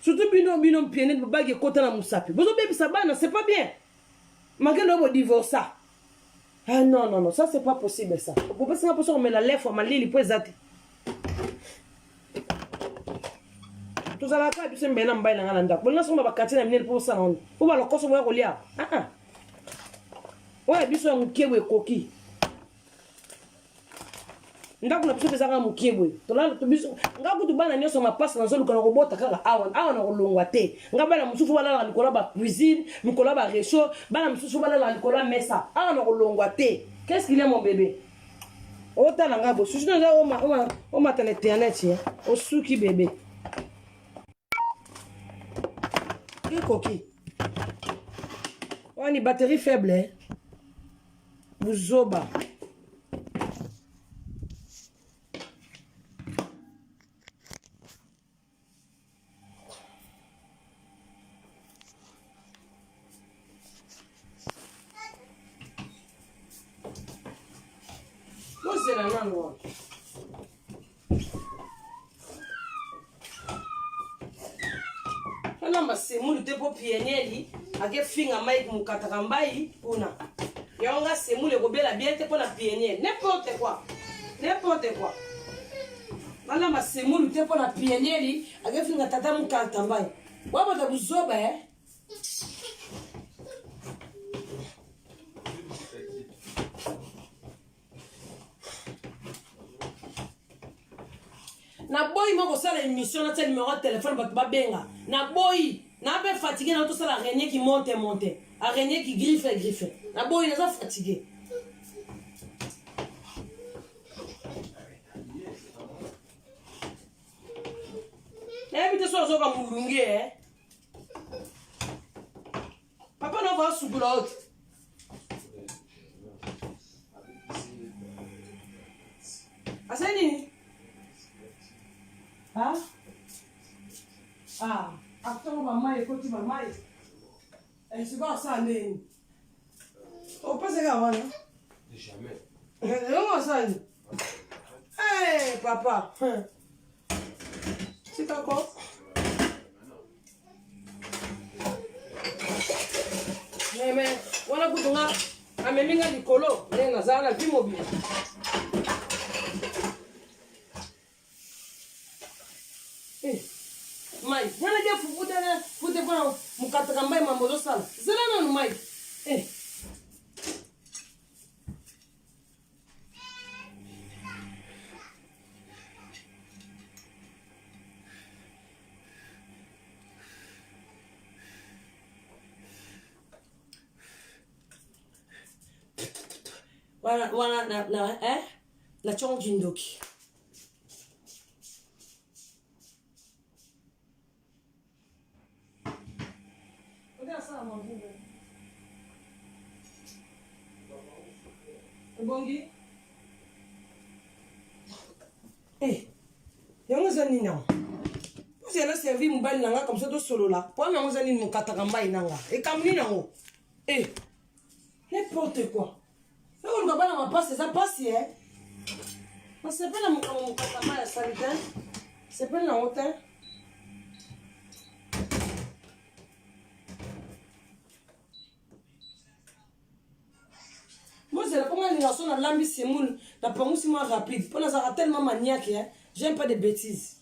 surtout bino bino mpiene bobagi ekota na mosapi bozobebisa bana c'est pas bien Makendo oyo bodivorsa ah non non non ça c'est pas possible ça bopesi nga mposa komela lefwa malili mpo eza te tozalaka kaka biso mibale na mobali na ngai na ndako bolinga songo bakati na minene mpo bosala ngo mpo balokoso boya kolia ah ah oyo biso ya moke boye ekoki ndako na biso mpe ezaka mokie boye biso nga kutu bana nyonso mapasa nazoluka na kobota kaka awa awa na kolongwa te nga bana mosusu balalaka likolo ya bacuisine likolo ya barechaud bana mosusu balalaka likolo ya mesa awa na kolongwa te qu'est ce qu'il y a mon bébé otala nga bo susu naza omata na internet ya osuki bebe ekoki wani batterie faible eh? buzoba bozela nanu wana alamba semulu te mpo pienieli akefinga mike mokataka mbai kuna yango nga semulu ekobela bien te mpo na pieniel n'importe quoi n'importe quoi alamba semulu te mpo na pienieli akefinga tata mokata mbai wabota buzoba eh? Naboyi mwa kosala émission natia numéro ya téléphone bato babenga. Naboyi. Na pe fatigué na tosala araignée qui monte monte. Araignée qui griffe griffe. Naboyi naza fatigué. Nayebi te so azoka molunge eh. Papa na va sukola yo te. Asali nini? Ha? Ah, atongo ba mai ekoti ba mai. Eh, sikoyo asala ndenge nini? Opesaka wana? Jamais. Elongo asala nini? Eh, papa. Tika ko. Meme, wana kutu nga amemi nga likolo ndenge nazala na vie mobile. Eh, mai wana dia fufu te fufu te mpona mokataka mbai mambo ozosala zela nanu mai eh. wana wana na, na, eh? na congo kindoki ebongi eh, yango eza nini yango ozela servi mobali na nga comme ça tosolola problème yango eza nini mokataka mbai na nga ekambo nini yango eh, n'importe quoi ekoluka bana mapasi eza pasi e nasepeli na mokambo mokatama ya sali te sepeli nango te Bozela mpo ngai alinga so nalambi semoule napangusi mwa rapide mpo nazalaka tellement maniaque hein? J'aime pas de bêtises.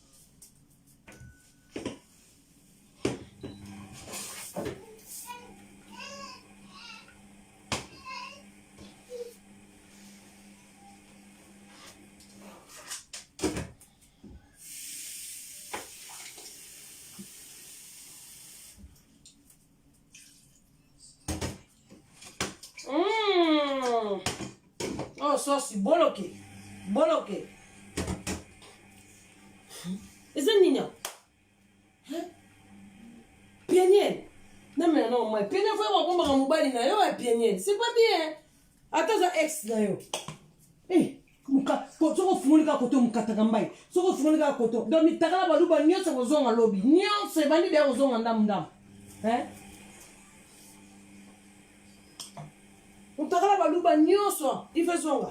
Mmh. Oh, sauce boloke. Boloke. Eza nini? Hein? Pieniel. Namela na omai. Pieniel faut babombaka mobali na yo ya pieniel. C'est pas bien. Ata za ex na yo. Eh, soki ofungoli kaka koto mokataka mbai. Soki ofungoli kaka koto. Donc mitakala baluba nyonso kozonga lobi. Nyonso ebandi deya kozonga ndamu ndamu. Hein? Mutakala baluba nyonso ife zonga.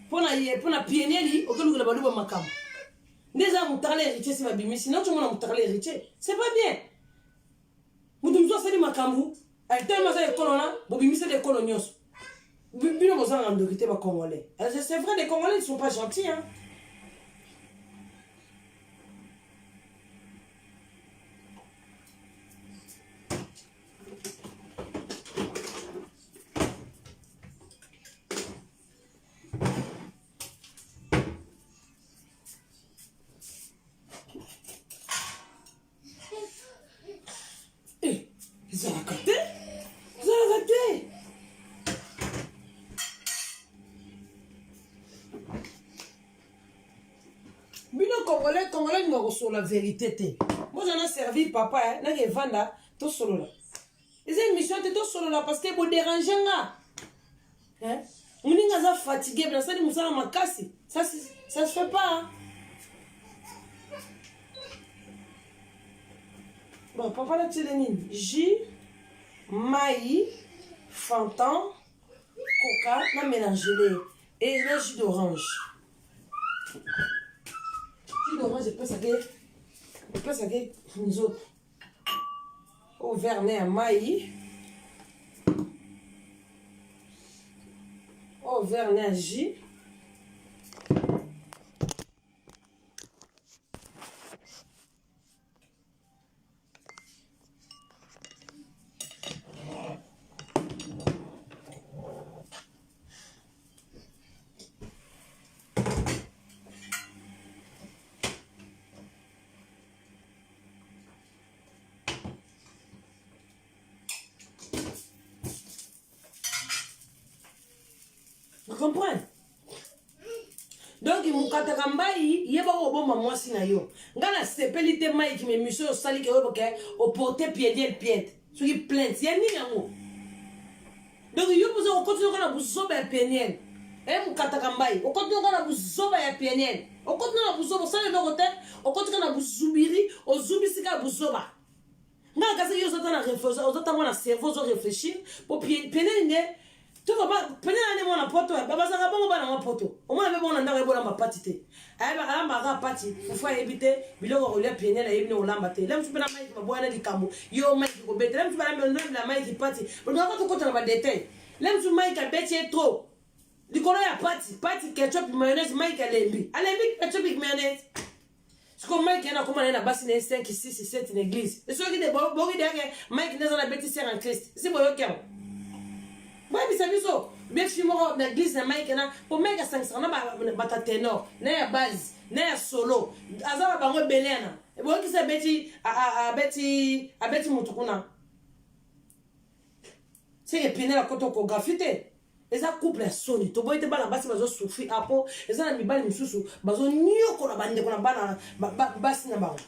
Pona ye, pona pienieli okelukela baluba makambo. Nde eza mutakala héritier si babimisi. Nazo mona mutakala héritier. C'est pas bien. Mutu mosusu asali makambo, telema aza ekolo wana, bobimiseli ekolo nyonso. Bino bozanga ndoki te ba congolais. C'est vrai, les congolais ne sont pas gentils hein. Eh, ezalaka te ezalaka te bino congolais congolais linga kosolola verité te boza na servir papa eh, nake evanda tosolola eza émission te tosolola parce que boderange nga eh? moninga aza fatigue nasali mosala makasi ça, ça se fait pas hein? Bon, papa natiele nini jus mai fantan coca na mélangele e na jus d'orange jus d'orange epesaka epesaka nzoto oyo verre ne ya mai oyo verre ne ya jus Vous comprenez? Donc mokataka mbai yeba kobomba mwasi na yo. Nga nasepeli te Mike mais mission osali ke oyo ke oporte piediel piete. Soki plainte ya nini yango? Donc yo mpoza okoti noka na buzoba ya peniel. Eh mokataka mbai okoti noka na buzoba ya peniel. Okoti na buzoba osali eloko te, okoti na buzubiri, ozubisi kaka buzoba. Nga kasi yo ozata na réfléchir, ozata mwana cerveau ozo réfléchir po peniel nde toko ba peniel ane mwana poto babazaka bongo bana mwa poto. Omona mpe bongo na ndako ebola mapati te. Ayeba alambaka pati, fufu ayebi te, biloko kolia peniel ayebi ne kolamba te. Lem mpe na Mike baboya na likambo. Yo Mike kobeta, lem mpe na Mike pati. Bolingaka tokota na ba détail. Lem mpe Mike abeti ye trop. Likolo ya pati, pati ketchup mayonnaise Mike alembi. Alembi ketchup mayonnaise. Siko Mike yana akoma naye na basi na ye 5 6 7 na église. Soki de boki de yake Mike nde aza na beti sœur en Christ. Si boyoki yango. Boyebisa biso befi moko na église na Mike na po Mike asangisaka na bato ya ténor na ya base na ya solo aza na bango ebele yana boyokisa abeti abeti abeti motu kuna seke pene na kota okografi te eza couple ya soni toboyi te bana basi bazo souffrir apo eza na mibali mosusu bazonyokola bandeko na bana basi na bango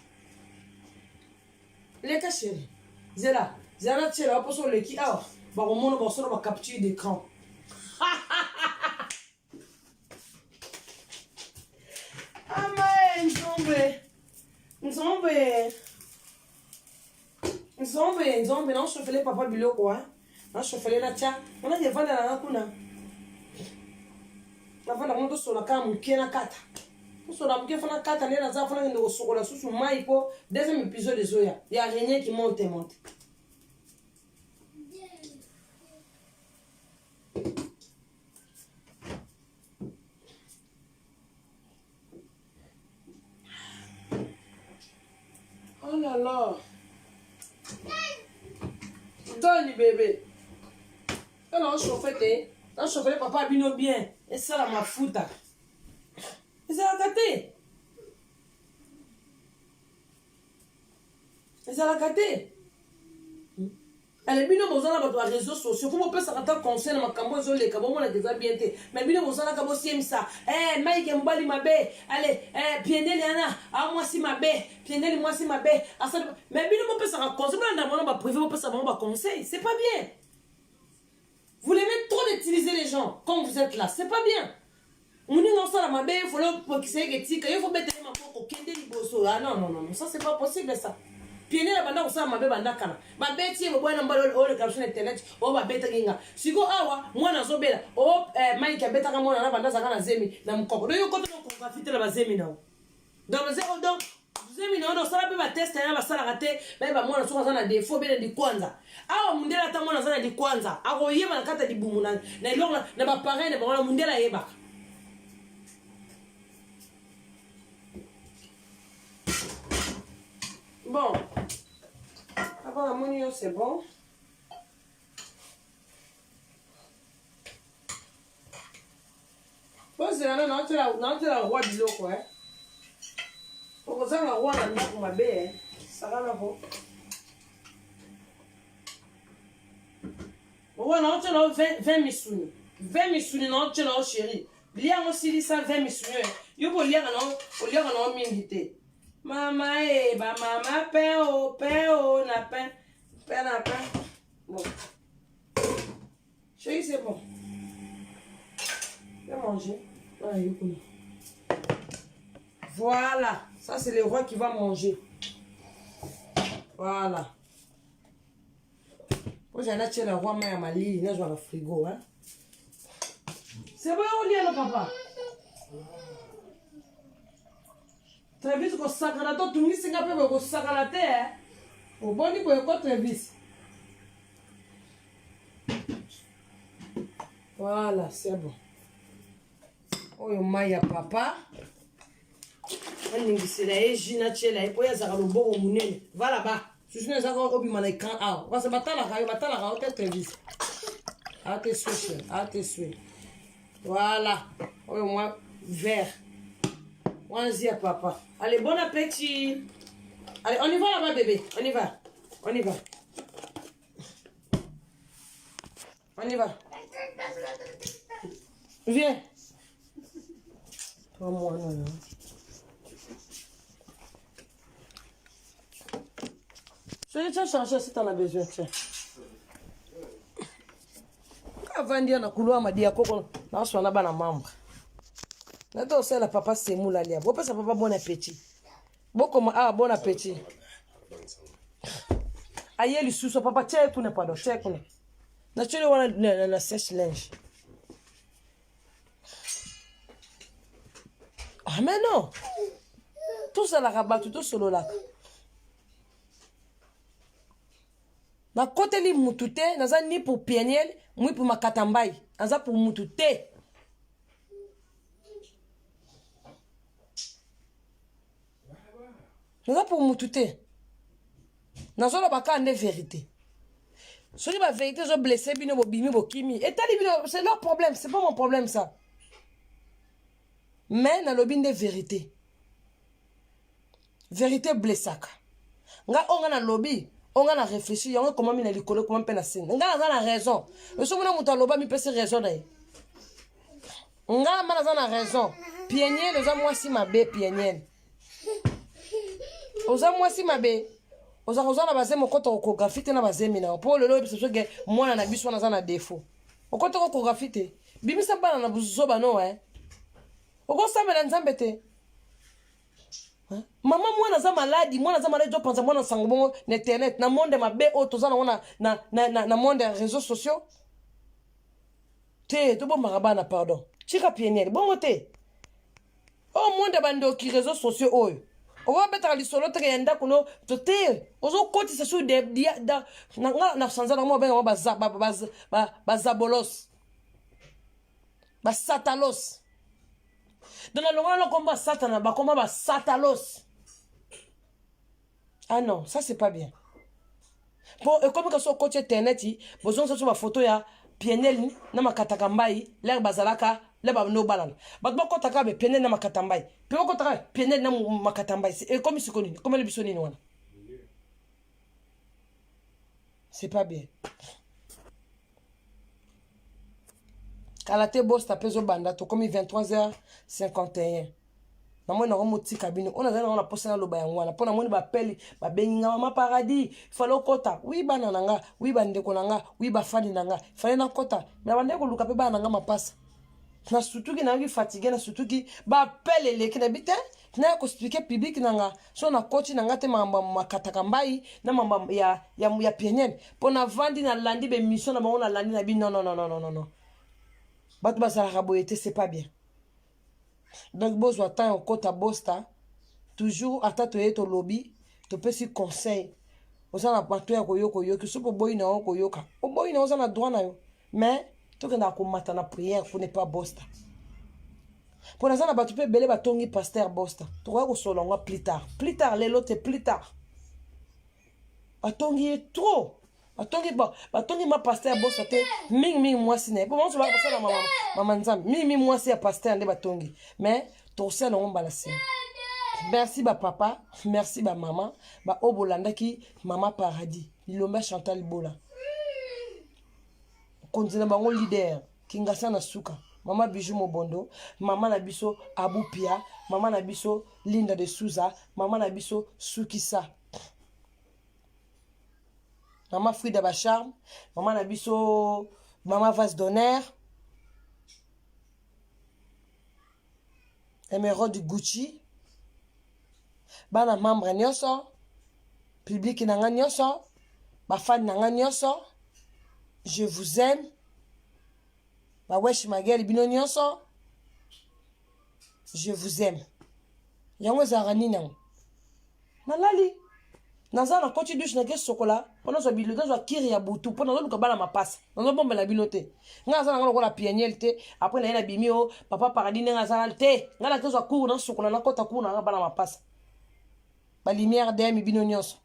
leka chéri zela zela na tiela mposo oleki awa bakomona bakosala ba capture d'écran amae nzombe nzombe nzombe nzombe naoshofele papa biloko a naoshofele natya wana evanda nanga kuna navanda kuna tosola kaka moke na kata tosola moke fana kata nde naza fana kende kosokola susu mai mpo deuxième épisode ezoya ya renie ki monte monte Alors, Tony bébé. Tony on chauffe te. On chauffe papa bino bien. Et ça la mafuta. Ezalaka te. Ezalaka te. Ale bino boza na bato ya réseaux sociaux fo bopesaka ata conseil na makambo ezoleka bomonaka eza bien te mais bino bozalaka bosiemisa eh, mike mobali mabe ale eh, pieneli ana a mwasi mabe pieneli mwasi mabe asali mais bino bopesaka conseil bolanda bango na baprivé bopesa bango baconseil c'est pas bien. Vous l'aimez trop d'utiliser les gens quand vous êtes là c'est pas bien. Moninga osala mabe folo opekisa ye ketika yo fobeta ye maboko kende liboso. Ah non non non, ça c'est pas possible ça. Pienela banda kosala mabe banda kala babeti ye boboya na mbala oleka biso na internet oyo babetaki nga siko awa mwana azobela o eh, mike abetaka mwana na banda azalaka na zemi na mokoko donc yo kota na te na bazemi na yo donc donc zemi na yo osala mpe bateste na basalaka te bayeba mwana soki aza na défaut be na likwanza awa mundele ata mwana aza na likwanza akoyeba na kati ya libumu na eloko na bapareil na bango na mundele ayebaka. Bon, avant namoni yo c'est bon. Bozela na naotela roi biloko eh. Okozanga roi na ndako mabe eh. Sakana ko. Roi naotela yo 20 misuni. 20 misuni naotela yo chéri. Lia yango silisa 20 misuni oyo. Yo boliaka na oliaka na mingi te. Mama eh ba mama pain o pain o na pain. Pain na pain. Bon. Chérie, c'est bon. Viens manger. Ah, voilà. Ça, c'est le roi qui va manger. Voilà. Moi, j'ai un le roi, mais à ma lit, là, je vais le frigo. Hein. C'est bon, on y a le papa. Travis kosakana to tungisi nga mpe boye kosakana te eh. Oboni boye ko Travis. Voilà, c'est bon. Oyo mai ya papa. Aningisela ye jus natiela ye mpo ye azalaka loboko monene. Va là-bas. Susu na ezaka obima na écran awa. Parce que batalaka yo, batalaka yo te Travis. A te sue, a te sue. Voilà. Oyo mwa vert. Wanzi ya papa. Allez, bon appétit. Allez, on y va là-bas, bébé. On y va. On y va. On y va. Viens. Toi, moi, non, non. Chérie, tiens, changer si t'en as besoin, tiens. Avandi na couloir madia koko naswa na bana membre. Nata osala papa semula lia. Bopesa papa bon appétit. Bokoma ah bon appétit. Aye lisusu papa tia kuna pardon, tia kuna. Na tiele wana na, na, na sèche linge. Ah mais non. Tozalaka bato tosololaka. Nakoteli mutu te, naza ni pour Peniel, ni pour Makatambai. Naza pour mutu te. Naza pour mutu te. Nazoloba kaka nde vérité. Soki ba vérité ezo blesser bino bobimi bokimi, etali bino, c'est leur problème, c'est pas mon problème ça. Mais nalobi nde vérité. Vérité blessaka. Nga oyo nga nalobi, oyo nga na réfléchir, yango ekomami na likolo, ekomami mpe na se. Nga naza na raison. Soki mona moto aloba mipesi raison na ye. Nga ma naza na raison. Pieniel oza mwasi mabe, Pieniel. Oza mwasi mabe. Oza kozwa na bazemi okota kokografi te na bazemi na yo. Po lelo oyebisa biso ke mwana na biso wana aza na défaut. Okota kokografi te. Bimisa bana na buzoba no eh. Okosambela Nzambe te. Mama mwana aza maladi, mwana aza maladi, topanza mwana sango bongo na internet, na monde mabe oyo toza nango na, na, na, na, na monde ya réseaux sociaux. Te, tobombaka bana pardon. Tika Pieniel, bongo te. Oyo monde ya bandoki réseaux sociaux oyo. Okobetaka lisolo teke ya ndako no to te ozokotisa su de dia da na nga na sanza na mo benga ba ba ba ba ba zabolos. Ba satalos. Donc na longola na komba satana ba komba ba satalos. Ah non, ça c'est pas bien. Po ekomi ka so okoti internet, bozongisa biso bafoto ya pienel na makataka mbai lere bazalaka le babandi obalana bato bakɔtaka be pienel na makata mbai mpe bakɔtaka pienel na makata mbai ekomi siko nini ekomeli biso nini wana c'est pas bien kala te bosta mpe ezobanda tokomi 23h51 namoni nango motika bino oyo nazali nango na mposa naloba yango wana mpo namoni bapeli babengi nga mama paradis fale okota wi bana na nga wi bandeko na nga wi bafani na nga fale nakota me bandeki koluka mpe bana na nga mapasa nasutuki nayoki fatigue nasutuki bapele eleki na bi te naya koexplike publike na nga so nakoti na nga te makambo makataka mbai na makambo ya, ya, ya pieniel mpo navandi nalandi bemission na bango nalandi na bi non non non non non bato bazalaka boye te c'est pas bien donc bozwa temps ya kokota bosta toujours ata toye tolobi topesi conseil oza na bato ya koyoka oyoki soki oboyi na yo koyoka oboyi na yo oza na droit na yo mais tokendaka komata na prière kuna epa bosta mpo naza na bato mpe ebele batongi paster bosta tokoya kosolola yango plus tard plus tard lelo te plus tard batongi ye trop batongi ba batongi ma pasteur ya bosa te mingi mingi mwasi na ye po banso bakosala mama mama nzambe mingi mingi mwasi ya pasteur nde batongi mais tokosala yango mbala nsima merci ba papa merci ba mama ba oyo bolandaki mama paradis lilombe ya chantal bola mokonzi na bango leader kingasa na suka mama bijou mobondo mama na biso abu pia mama na biso linda de souza mama na biso sukisa mama frida bacharme mama na biso mama vase d'honneur emeraude gucci bana membre nyonso publiki na nga nyonso bafani na nga nyonso je vous aime bawesh magel bino nyonso je vous aime yango ezalaka nini yango nalali naza na koti douche nake sokola mpo nazwa bilo nazwa kiri ya butu mpo nazoluka bana mapasa nazobombela bino te ngai naza nanga lokola pianiel te apres naye nabimi o papa paradis ndenge aza te ngai nakezwa cour nasokola nakota cour nanga bana mapasa balumière demi bino nyonso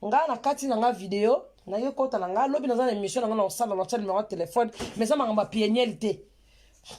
ngai na kati na ngai video naye kota na ngai lobi naza na émission na ngai na kosala na tia numero ya telefone mais eza makambo ya pieniel te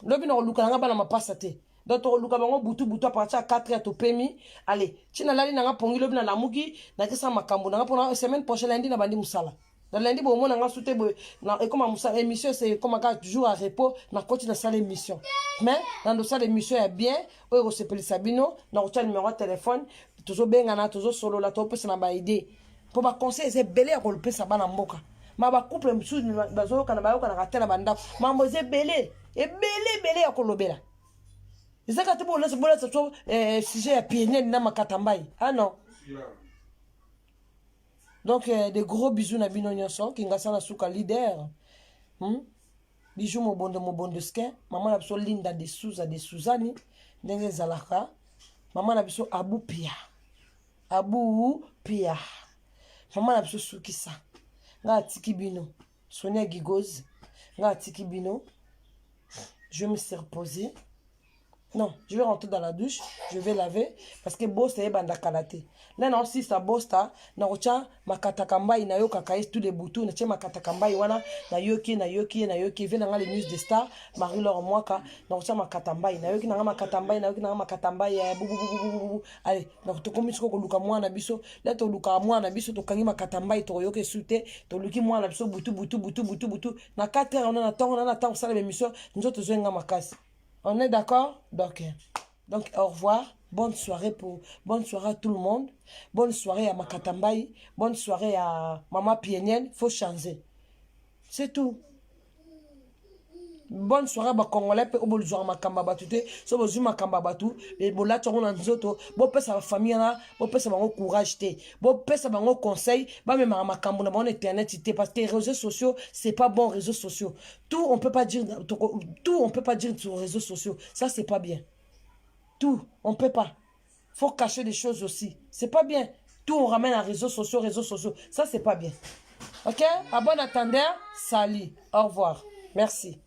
lobi na koluka na ngai bana mapasa te donc tokoluka bango butu butu a partir ya 4 heures topemi ale ti nalali na ngai pongi lobi nalamuki nakesa makambo na ngai mpona semaine prochaine lundi nabandi mosala na lundi bomona nga su te boye ekoma mosala émission ese ekoma kaka toujours à repos nakoti nasala émission mais nandosala émission ya bien oyo ekosepelisa bino nakotia numero ya telefone tozobengana tozosolola topesana baide mpo baconseil eza ebele ya kolopesa bana mboka ma bacouple mosusu bazoyokana bayokanaka te na bandako mambo eza ebele ebele ebele ya kolobela eza kaka te bolasa bolasa so eh, sujet ya pienel na makata mbai ah non donc eh, de gros bisous na bino nyonso kingasa na suka leader hmm? Bijou mobondo mobondo skin mama na biso Linda de Souza de Suzani ndenge ezalaka mama na biso Abu Pia Abu Pia mama na biso sukisa nga atiki bino Sonia Gigoz nga atiki bino je me suis reposé non je vais rentrer dans la douche je vais laver parce que bosta ebanda kala te nde naosisa bosta nakotya makataka mbai nayokaka ye tous les butu natye makataka mbai wana nayoki ye nayoki ye nayoki ye vie na nga le news de star marie laure mwaka nakotya makata mbai nayoki nanga makata mbai nayoki nanga makata mbai ya bubububububu ale tokomi siko koluka mwana biso le tolukaka mwana biso tokangi makata mbai tokoyoka esu te toluki mwana biso butu butu butu butu butu na 4 heures wana na ntongo na na ntango kosala bemission nzoto ezoyenga makasi On est d'accord Donc, donc au revoir. Bonne soirée pour bonne soirée à tout le monde. Bonne soirée à Makatambaï. Bonne soirée à Maman Pienienne. Faut changer. C'est tout. bonne soirée bacongolais mpe oyo bolizwaka makambo ya bato te so bozwi makambo ya bato bolati yango na nzoto bopesa bafamille wana bopesa bango courage te bopesa bango conseil bamemaka makambo na bango na internet te parce que réseaux sociaux c'est pas bon réseaux sociaux Tout on peut pas dire tout on peut pas dire sur les réseaux sociaux. Ça c'est pas bien. Tout on peut pas. Faut cacher des choses aussi. C'est pas bien. Tout on ramène à réseaux sociaux, réseaux sociaux. Ça c'est pas bien. OK À bon attendeur, salut. Au revoir. Merci.